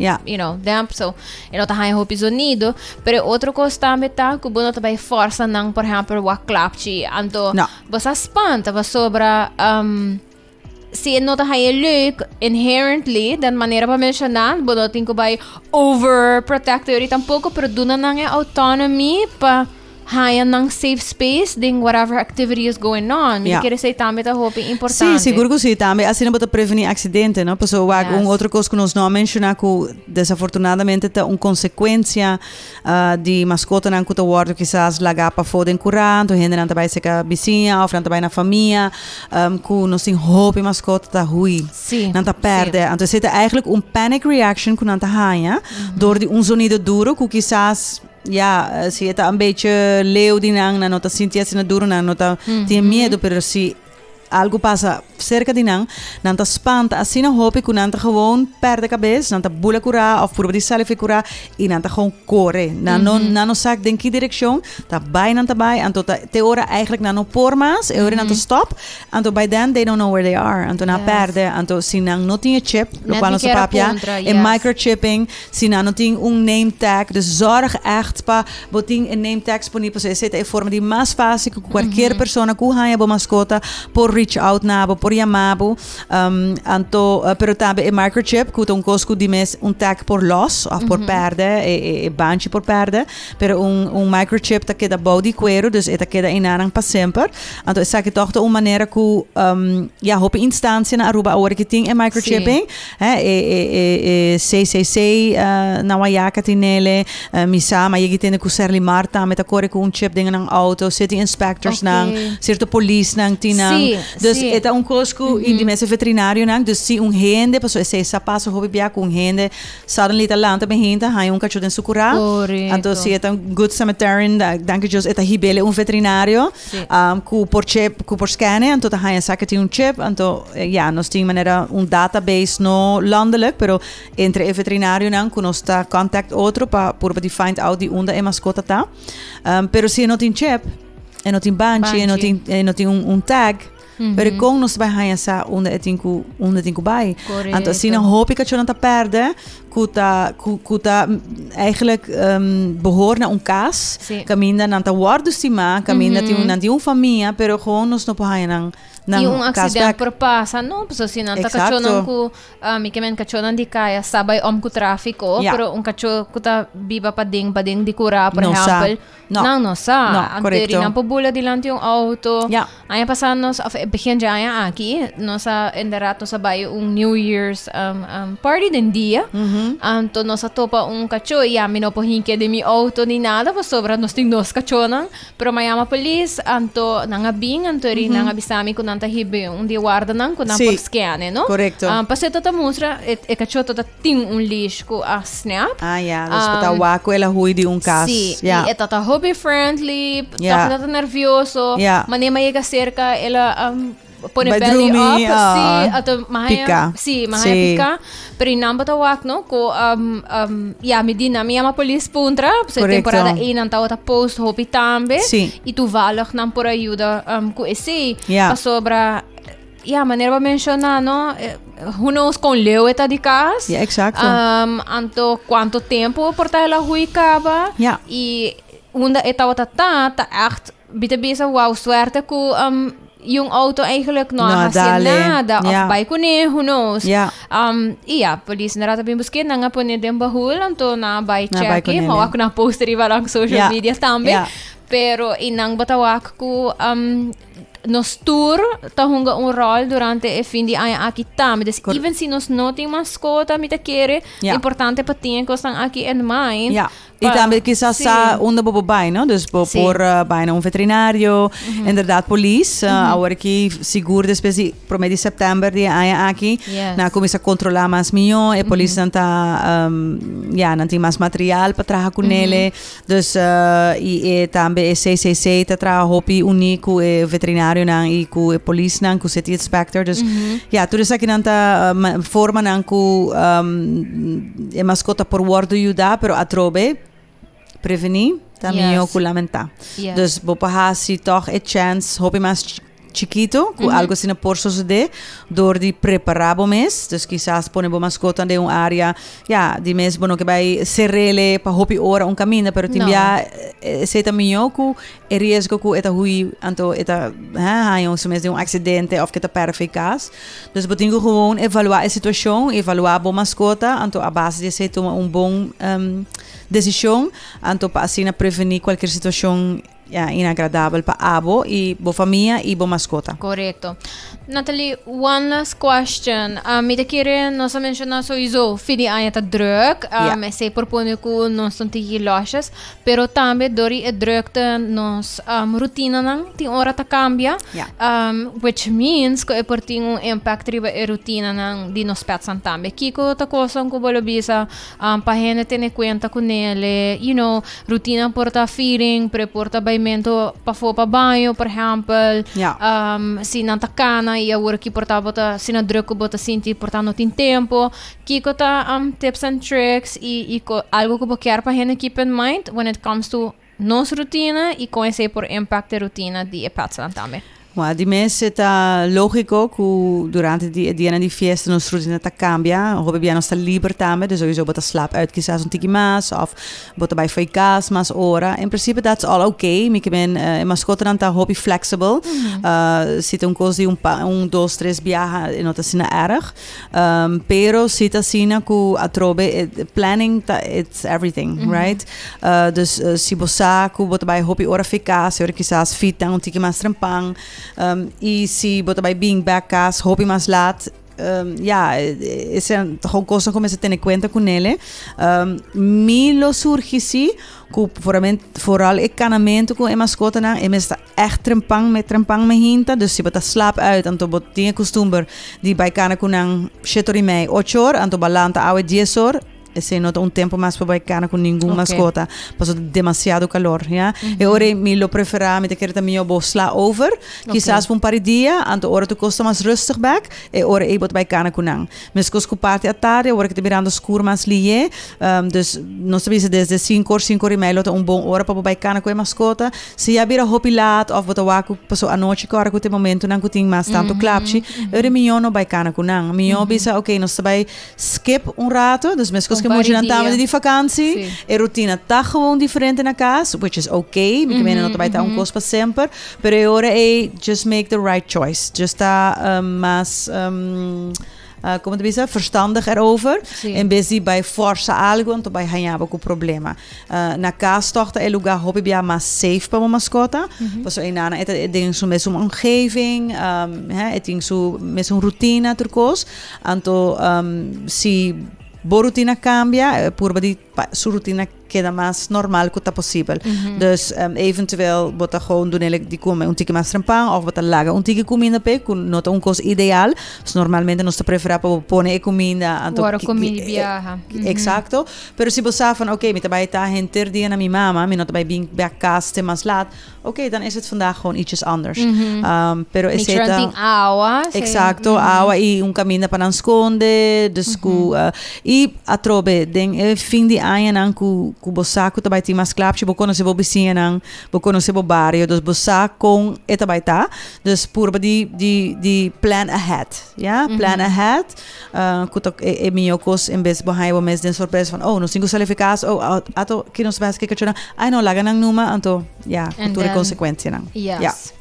damp, so e no ta haña hopi zonido. Pero e otro cos tambe ta cu bo no ta bai forsa nan, por ehempel, wak klapchi, anto No. Bo sa spanta pasobra um, si e no ta haña leuk inherently, den manera pa menshoná, bo no tin ku bai overprotect yori tampoco, pero duna nan e autonomy pa haña nan safe space den whatever activity is going on. Mi Ja. kere esei tambe ta hopi importante. Sí, sigur ku sí. Tambe asina bo ta prevení aksidente, no? Pasobra wak un otro kos ku nos no a menshoná ku desafortunadamente ta un konsekuensia Di maskotanan ku ta wòrdu kisas lagá pafó den kurá, anto hendenan ta bai serka bisiña òf nan ta bai na famia, ku nos tin hopi maskota ta hui. Sí, Nan ta pèrdè. Anto esei ta eigenlijk un panic reaction ku nan ta haña dor di un zonido duro ku kisas, ya, si e ta un bechi leu di nan, nan no ta sinti asina duro, nan no ta tin miedu, pero si Algu pasa serka di nan, nan ta spanta asina hopi ku nan ta gewoon pèrdè kabes, nan ta bula kurá òf purba di sali for e kurá i nan ta gewoon kore. Nan no nan no sa den ki direkshon, ta bai nan ta bai, anto ta te ora eigentlik nan no por mas, e ora nan ta stòp, anto by then they don't know where they are, anto nan a pèrdè, anto si nan no tin e chip, lokual nos a papia, e microchipping, si nan no tin un name tag, dus zòrg ègt pa Bo tin e name tags poni pasobra esei ta e forma di mas fácil ku kualkier persona ku haña bo maskota por reach out na bo, por yama bo. Anto, pero tambe e microchip ku ta un kos ku di mes un tag por lòs òf por pèrdè, e banchi por pèrdè, pero un un microchip ta keda bou di kueru, dus e ta keda einanan pa semper. Anto esaki tòg ta un manera ku ya hopi instansia na Aruba awor ki tin e microchipping. E e e CCC na Wayaca tin nele. Mi sa, ma yegi tende ku Serlimar tambe ta kore ku un chip den nan auto. City inspectors nan, sierto polisnan tin nan. Dus e ta un kos ku i di mes e veterinarionan. Dus si un hende, pasobra esei sa pasa hopi bia ku un hende suddenly ta lanta behinta haña un kachó den su kurá. Anto si e ta un good Samaritan, danki Dios e ta hib'el un veterinario. Ku por chip, ku por scanne, anto ta haña sa ku tin un chip. Anto ya, nos tin manera un database no landelijk, pero entre e veterinarionan ku nos ta contact otro pa purba di find out di unda e maskota ta. Pero si e no tin chip, e no tin banchi, e no tin, e no tin un tag, pero kon nos ta bai haña sa unda e tin ku, unda e tin ku bai? Anto asina hopi kachónan ta pèrdè ku ta, ku, ku ta eigenlijk behoor na un kas, kaminda nan ta wòrdu stimá, kaminda tin, nan tin un famia, pero gewoon nos no por haña nan, nan I un kas accident bèk. por pasa, no? Pasobra si nan ta kachónan ku Mi ke men kachónan di kaya sa bai om ku tráfiko, pero un kachó ku ta biba paden, paden di kurá, por No sa. ehèmpel, No. nan no sa. No, Anto korekto. nan por bula dilanti un outo. Ja. Aña pasá nos, òf e begin dje aña aki, nos a inderdaad nos a bai un New Year's party den dia. Anto nos a topa un kachó i ya mi no por hinkia den mi outo ni nada pasobra nos tin dos kachónan. Pero m'a yama polis, anto nan a bin, anto eri nan a bisa mi ku nan ta hibi un di e wardanan ku nan Sí, por scanne, no? korekto. Ah, pasobra e ta mustra, e, e kachó ta tin un leash ku a snap. Ah, ya, dus bo ta wak ku el a hui di un kas. Sí, Ja. i e ta ta hopi friendly, Ja. tòg e ta nervioso. Ja. Manera m'a yega serka, el a pone Bai belly drumi, up, ah, sí, anto m'a haña, pika. sí, m'a haña Sí. pika. Pero i nan bo ta wak, no, ku ya, mi di nan mi yama polis puntra, pasobra e Korekto. temporada ei nan tabata post hopi tambe. Sí. I toevallig nan por a yuda ku esei. Ja. Pasobra, ya, manera bo a menshoná, no, who knows kon leu e ta di kas. Ja, eksakto. Anto kuantu tempu por ta el a hui kaba. Ja. I unda e tabata ta, ta ègt Bi ta bisa, Wauw, suerte ku un auto eigenlijk no a hasi nada. Of bai kuné, who knows. I ya, polis inderdaad a bin busk'é, nan a pone den bahul, anto nan a bai chèk'é. Ma wak ku nan a post riba nan social media tambe. Pero i nan bo ta wak ku nos tur ta hunga un ròl durante e fin di aña aki tambe. Dus even si nos no tin maskota, mi ta kere, importante pa tin e kosnan aki in mind. Y tambe kisas sa unda bo por bai, no? Dus bo por bai na un veterinario, inderdaad polis. Awor aki sigur despues di prome di september di e aña aki, nan a cuminsa controla mas miyo. E polisnan ta, ya, nan tin mas material pa traha cu nele. Dus, y e tambe e CCC ta traha hopi uni cu e veterinarionan. veterinarionan y cu e polisnan, cu city inspector. Dus ja, tur esakinan ta formanan cu e mascota por wordo yuda, pero atrobe preveni ta miho cu lamenta. Dus bo por haci toch e chance hopi mas chikito cu algo asina por sosode door di prepara bo mes. Dus kisas pone bo mascota den un area, ja, di mes bo no ke bay cerele pa hopi ora un caminda, pero tin bia esey ta miho cu e riesgo cu e ta hui, anto e ta haña su mes den un accidente of ke ta perde fe cas. Dus bo tin cu gewoon evalua e situacion, evalua bo mascota, anto a base di esey tuma un bon decision, anto pa asina preveni cualkier situacion. Ya, inagradabel pa abo y bo famia y bo mascota. Correcto. Natalie, one last question. Mi ta kere nos a menciona sowieso fin di aña ta druk. Esey por pone cu nos ta tiki losjes. Pero tambe door di e drukte nos rutinanan tin ora ta cambia. Which means cu e por tin un impact riba e rutinanan di nos petsnan tambe. Kico ta cosnan cu bo lo bisa Pa hende tene cuenta cu nele, you know, rutina por ta feeding, pero por ta baimento pafó pa baño, por ehempel. Si nan ta cana y awor aki por ta bo ta asina druk cu bo ta sinti por ta no tin tempo. Kico ta tips and tricks y y algo cu bo kier pa hende keep in mind when it comes to nos rutina y con esey por impact e rutina di e petsnan tambe? Bueno, di mes e ta lógiko ku durante di e dianan di fiesta nos rutina ta kambia. Hopi bia nos ta liber tambe, dus sowieso bo ta slaap uit kisas un tiki mas òf bo ta bai fo'i kas mas ora. En prinsipe that's all okay. Mi ke men e maskotanan ta hopi flexible. Si ta un kos di un pa un dos tres biaha e no ta asina erg. Pero si ta asina ku atrobe e planning ta it's everything, right? Dus si bo sa ku bo ta bai hopi ora fi kas, e ora kisas fitnan un tiki mas trempan. I si bo ta bai bin bek kas hopi mas lat, ya, esei ta gewoon kosnan ku mester tene kuenta ku nele. Mi lo surgi si ku vooral e kanamentu ku e maskotanan e mester ta ègt trempan me trempan me hinta. Dus si bo ta slaap uit anto bo tin e kustumber di bai kana ku nan shete or i mei, ocho or, anto bo a lanta awe dies or. Esei no ta un tempo mas pa bai kana ku ningun maskota, pasobra ta demasiado kalor, ya. E ora ei mi lo preferá, mi ta kere ta mihó bo sla over, kisas pa un par di dia, anto ora tur kos ta mas rustig bèk, e ora ei bo ta bai kana ku nan. Meskos ku parti atardi, awor ku ta mirando skur mas lié, dus nos ta bisa desde sinku or, sinku or i mei lo ta un bon ora pa bo bai kana ku e maskota. Si ya bira hopi laat òf bo ta wak ku pasobra anochi ku ora ku ta e momentunan ku tin mas tantu klapchi, e ora ei mihó no bai kana ku nan. Mihó bisa, oke, nos ta bai Skip un rato, dus meskos ku e muchanan tabata di vakansi, e rutina ta gewoon diferente na kas, which is okay, mi ke menen no ta bai ta un kos pa semper, pero e ora ei just make the right choice, just ta mas, komo ta bisa, verstandig erover, en bes di bai forsa algu anto bai haña bo ku problema. Na kas tòg ta e lugá hopi bia mas safe pa bo maskota, pasobra einan e ta den su mesun omgeving, e tin su mesun rutina tur kos. Anto si bo rutina cambia, purba di pa su rutina keda mas normal cu ta posibel. Dus eventueel bo ta gewoon dunele di come un tiki mas trempan of bo ta laga un tiki cuminda p'e cu no ta un cos ideal. Dus normalmente nos ta prefera pa bo pone e cuminda anto Worde comí di biaha. Exacto. Pero si bo sa van oké, mi ta bai ta henter dia na mi mama, mi no ta bai bin bek cas te mas laat. Oké, dan is het vandaag gewoon ietsjes anders. Pero Make esei sure ta tin awa. Sí. Exacto, awa y un caminda pa nan sconde. Dus cu y atrobe den e fin di añanan cu cu bo sa cu ta bai tin mas klapchi, bo conoce bo bisiñanan, bo conoce bo bario, dus bo sa con e ta bai ta. Dus purba di di di plan ahead, ya, plan ahead. Ku ta e mihó kos en bes bo haña bo mes den sorpresa van oh nos tin ku sali fi kas oh ato ki nos ta bai hasi ke kachornan ai no laga nan numa anto ya ku tur e konsekuensianan. Yes.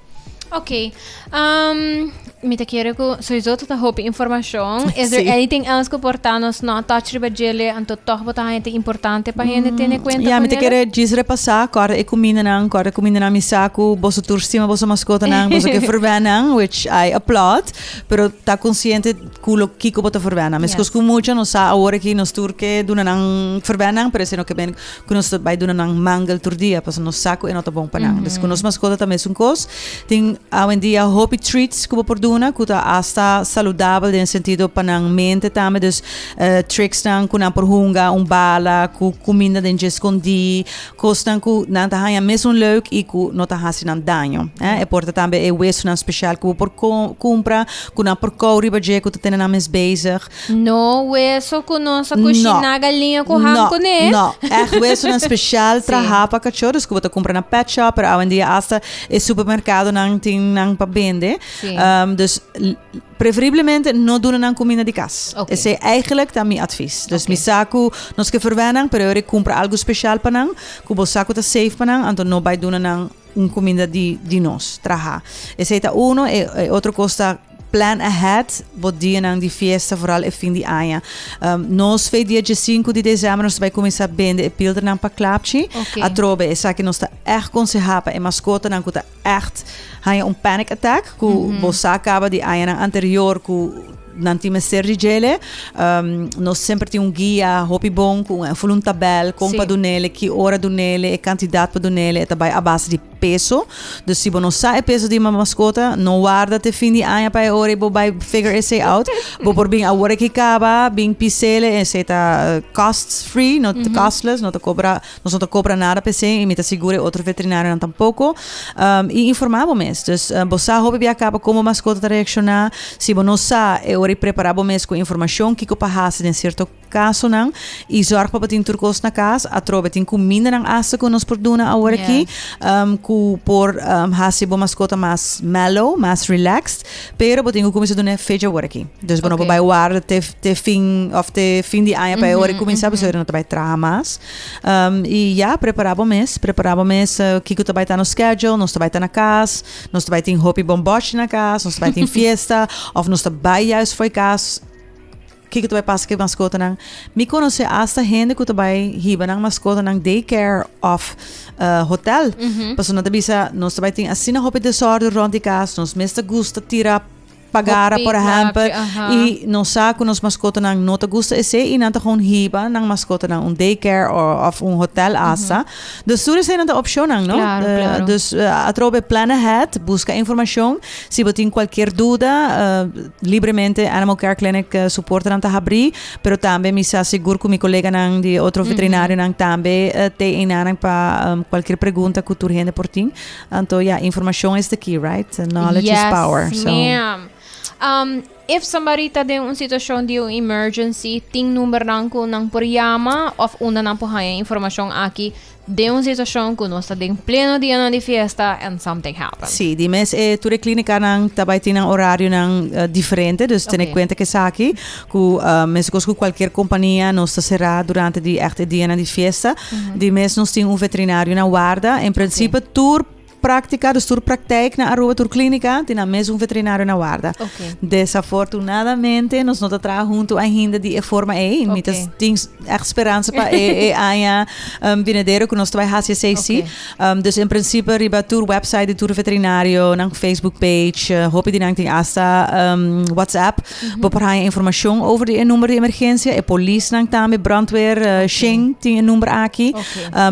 Ok. Um, mi ta kere ku sowieso ta hopi informashon. Is there anything else ku por ta nos no a touch riba djele anto tòg bo ta haña ta importante pa hende tene kuenta Ya, mi ta kere djis repasá kòrda e kumindanan, kòrda e kumindanan mi sa ku boso tur stima boso maskotanan, boso ke ferwèn nan, which I applaud. Pero ta konsiente ku lo kiko bo ta ferwèn nan. Meskos ku mucha nos sa awor aki nos tur ke duna nan ferwèn nan, pero esei no ke ben ku nos ta bai duna nan mangel tur dia, pasobra nos sa ku e no ta bon pa nan. Dus ku nos maskota ta mesun kos. Tin awendia hopi treats ku bo por duna. duna ku ta asta saludabel den sentido pa nan mente tambe. Dus tricksnan ku nan por hunga, un bala ku kuminda den dje skondí, kosnan ku nan ta haña mesun leuk i ku no ta hasi nan daño. E por ta tambe e wesunan speshal ku bo por kumpra, ku nan por kou riba dje ku ta tene nan mes bezig. No weso ku nos a kushiná galiña ku ham kuné. No, no. Ègt wesonan speshal trahá pa kachó, dus ku bo ta kumpra na pet shop, pero awendia asta e supermerkadonan tin nan pa bende. Dus preferiblemente no duna nan kuminda di kas. Esei eigenlijk ta mi advies. Dus mi sa ku nos ke ferwè nan, pero ora e kumpra algu speshal pa nan, ku bo sa ku ta safe pa nan, anto no bai duna nan un kuminda di nos trahá. Esei ta uno. E otro kos ta plan ahead bo dianan di fiesta, vooral e fin di aña. Nos fe dia 5 di december nos ta bai kuminsá bende e pildernan pa klapchi. Atrobe esaki nos ta ègt konsehá pa e maskotanan ku ta ègt haña un panic attack, ku bo sa kaba di añanan anterior ku nan tin mester di djele. Nos semper tin un guia hopi bon ku un ful un tabèl kon pa dunele, ki ora dunele, e kantidat pa dunele, e ta bai a base di peso. Dus si bo no sa e peso di bo maskota, no warda te fin di aña pa e ora i bo bai figure esei out. Bo por bin awor aki kaba, bin pisele, esei ta cost free, no ta costless, no ta kobra, nos no ta kobra nada pa esei i mi ta sigur e otro veterinarionan tampoko. I informá bo mes. Dus bo sa hopi bia kaba kon bo maskota ta reakshoná. Si bo no sa, e ora i prepará bo mes ku informashon kiko pa hasi den sierto Kasonan i zorg pa bo tin tur kos na kas. Atrobe tin kumindanan asta ku nos por duna awor aki ku por hasi bo maskota mas mellow, mas relaxed. Pero bo tin ku kuminsá duna e fecha awor aki. Dus bo no por bai warda te te fin òf te fin di aña pa e ora kuminsá pasobra no ta bai traha mas. I ya, prepará bo mes, prepará bo mes kiko ta bai ta nos schedule, nos ta bai ta na kas, nos ta bai tin hopi bòmbòchi na kas, nos ta bai tin fiesta òf nos ta bai juist for e kas. Kiko ta bai pasa ku e maskotanan? Mi konosé asta hende ku ta bai hiba nan maskotanan daycare òf hotel. Pasobra nan ta bisa, nos ta bai tin asina hopi desòrdu rònt di kas, nos mes ta gusta tira pagara, por ehèmpel, i nos sa ku nos maskotanan no ta gusta esei i nan ta gewoon hiba nan maskotanan un daycare òf un hotel asta. Dus tur eseinan ta opshonnan, no? Dus atrobe plan ahead, buska informashon. Si bo tin cualkier duda, libremente Animal Care Clinic su portanan ta habrí, pero tambe mi sa sigur cu mi coleganan di otro veterinarionan tambe te einanan pa cualkier pregunta cu tur hende por tin. Anto ya, informacion is the key, right? Knowledge is power. Yes, ma'am. If somebody ta den un situacion di un emergency, tin numbernan cu nan por yama of unda nan por haña informacion aki Den un situacion cu nos ta den pleno dianan di fiesta and something happen. Sí, di mes e tur e klínikanan ta bai tin nan orarionan diferente, dus tene kuenta ku esaki, ku meskos ku kualkier kompania nos ta será durante di ègt e dianan di fiesta. Di mes nos tin un veterinario na warda. En prinsipio tur práktika, dus tur praktijk na Aruba, tur klínika tin nan mes un veterinario na warda. Desafortunadamente nos no ta traha huntu ainda di e forma ei. Mi ta tin ègt speransa pa e aña binidero ku nos ta bai hasi esei sí. Dus en prinsipio riba tur website di tur veterinario, nan Facebook page, hopi di nan tin asta WhatsApp. Bo por haña informashon over di e number di emergensia. E polisnan tambe, brandweer, shen tin e number aki.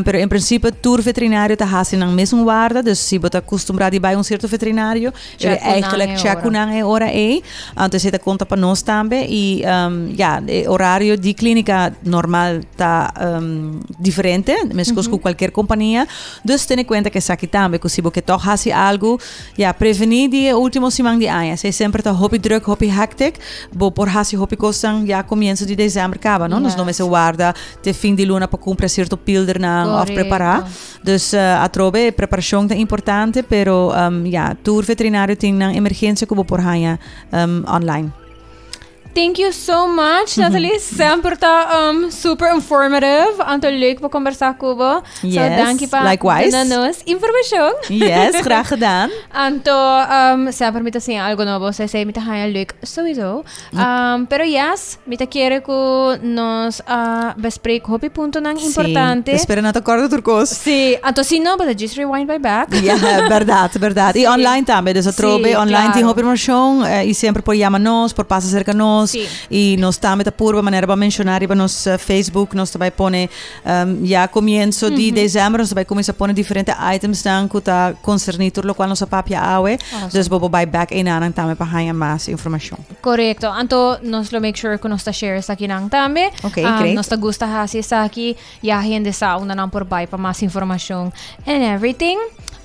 Pero en prinsipio tur veterinario ta hasi nan mesun warda. Dus si bo ta kustumbrá di bai un sierto veterinario, Check ku nan eigenlijk e check ku ora. nan e ora ei. Anto esei ta konta pa nos tambe. I ya, e orario di klínika normal ta diferente, meskos ku kualkier kompania. Dus tene kuenta ku esaki tambe, ku si bo ke tòg hasi algu, ya, prevení di e último siman di aña. Esei semper ta hopi drùk, hopi hectic. Bo por hasi hopi kosnan ya komienso di desèmber kaba, no? Nos no mester warda te fin di luna pa kumpra sierto pildernan òf prepará. Dus atrobe preparashon ta importante, pero ya, tur veterinario tin nan emergensia ku bo por haña online. Thank you so much, Natalie. Semper ta super informative. Anto leuk pa conversa cu bo. Yes, so, danki pa likewise. duna nos informacion. Yes, graag gedaan. Anto semper mi ta siña algo nobo. So, esey mi ta haña leuk sowieso. Pero yes, mi ta kere cu nos a bespreek hopi puntonan importante. Sí, espero no ta corda tur cos. Sí, anto si no, bo ta just rewind by back. Ja, berdad, berdad. Y online tambe, dus atrobe Sí, online tin claro. hopi informacion y semper por yama nos, por pasa cerca nos. nos. Y nos tambe ta purba manera bo a menciona riba nos Facebook, nos ta bay pone ya comienzo di december nos ta bay cuminsa pone diferente items nan cu ta concerni tur locual nos a papia awe. Dus bo por bay back eynanan tambe pa haya mas informacion. Correcto. Anto nos lo make sure cu nos ta share esakinan tambe. Ok, great. Nos ta gusta haci esaki. Ya hende sa unda nan por bai pa mas informacion and everything.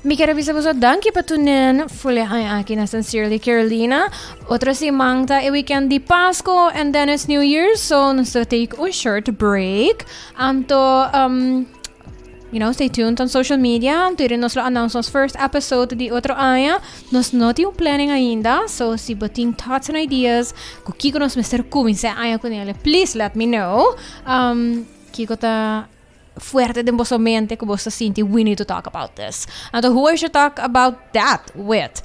Mi kier a bisa boso danki pa tunen fule aña aki na Sincerely Carolina. Otro siman ta e weekend di Pasco and then it's New Year's, so nos ta take un short break. Anto, stay tuned on social media. Anto iri nos lo announce nos first episode di otro aña. Nos no tin un planning ainda, so si bo tin thoughts and ideas ku kiko nos mester kuminsá aña kunele, please let me know. Kiko ta fuerte den boso mente ku boso ta sinti we need to talk about this? Anto who I should talk about that with?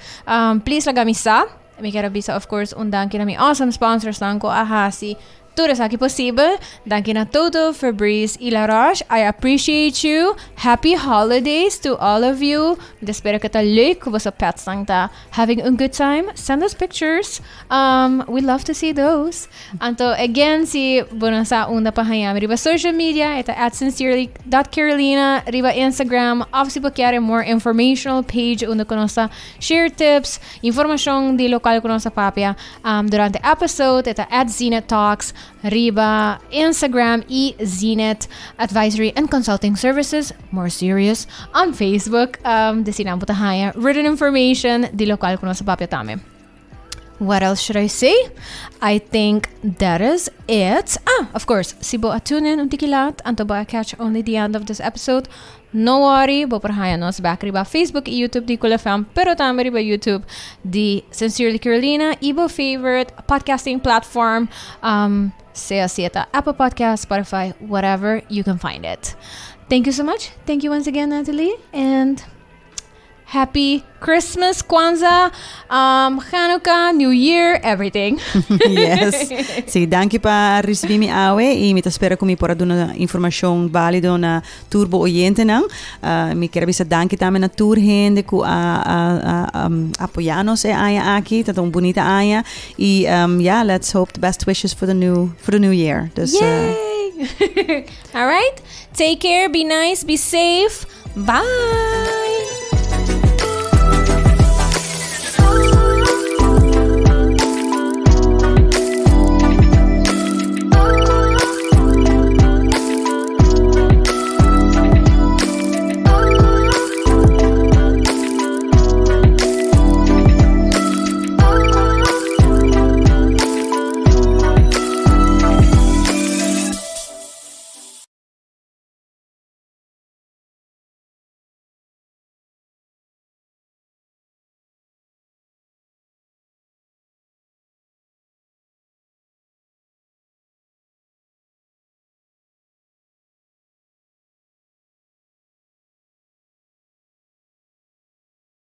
Please laga mi sa. Mi kier a bisa of course un danki na mi awesome sponsorsnan ku a hasi tur esaki posibel. Danki na Toto, Febreze y La Roche. I appreciate you. Happy holidays to all of you. Mi ta spera ku ta leuk ku boso petsnan ta having a good time. Send us pictures. We love to see those. Anto, again, si bo no sa unda pa haña mi riba social media, e ta at sincerely.carolina riba Instagram. Of si bo kier e more informational page unda ku nos ta share tips, informashon di lokual ku nos ta papia durante episode, e ta at Zenith Talks riba Instagram i Zenith Advisory and Consulting Services, more serious, on Facebook. Desinan bo ta haña written information di lokual ku nos ta papia tambe. What else should I say? I think that is it. Ah, of course, si bo a tune in un tiki laat, anto bo a catch only the end of this episode, no worry, bo por haya nos back riba Facebook y YouTube di Cool FM, pero tambe riba YouTube di Sincerely Carolina y bo favorite podcasting platform, sea si e ta Apple Podcast, Spotify, whatever, you can find it. Thank you so much. Thank you once again, Natalie. And Happy Christmas, Kwanzaa, Hanukkah, New Year, everything. Yes. Sí, danki pa ricibi mi awe y mi ta spera cu mi por a duna informacion valido na tur bo oyentenan. Mi kier a bisa danki tambe na tur hende cu a, a, a, apoya nos e aña aki. Ta un bunita aña y yeah, let's hope the best wishes for the new year. Dus, Yay! All right. Take care, be nice, be safe. Bye.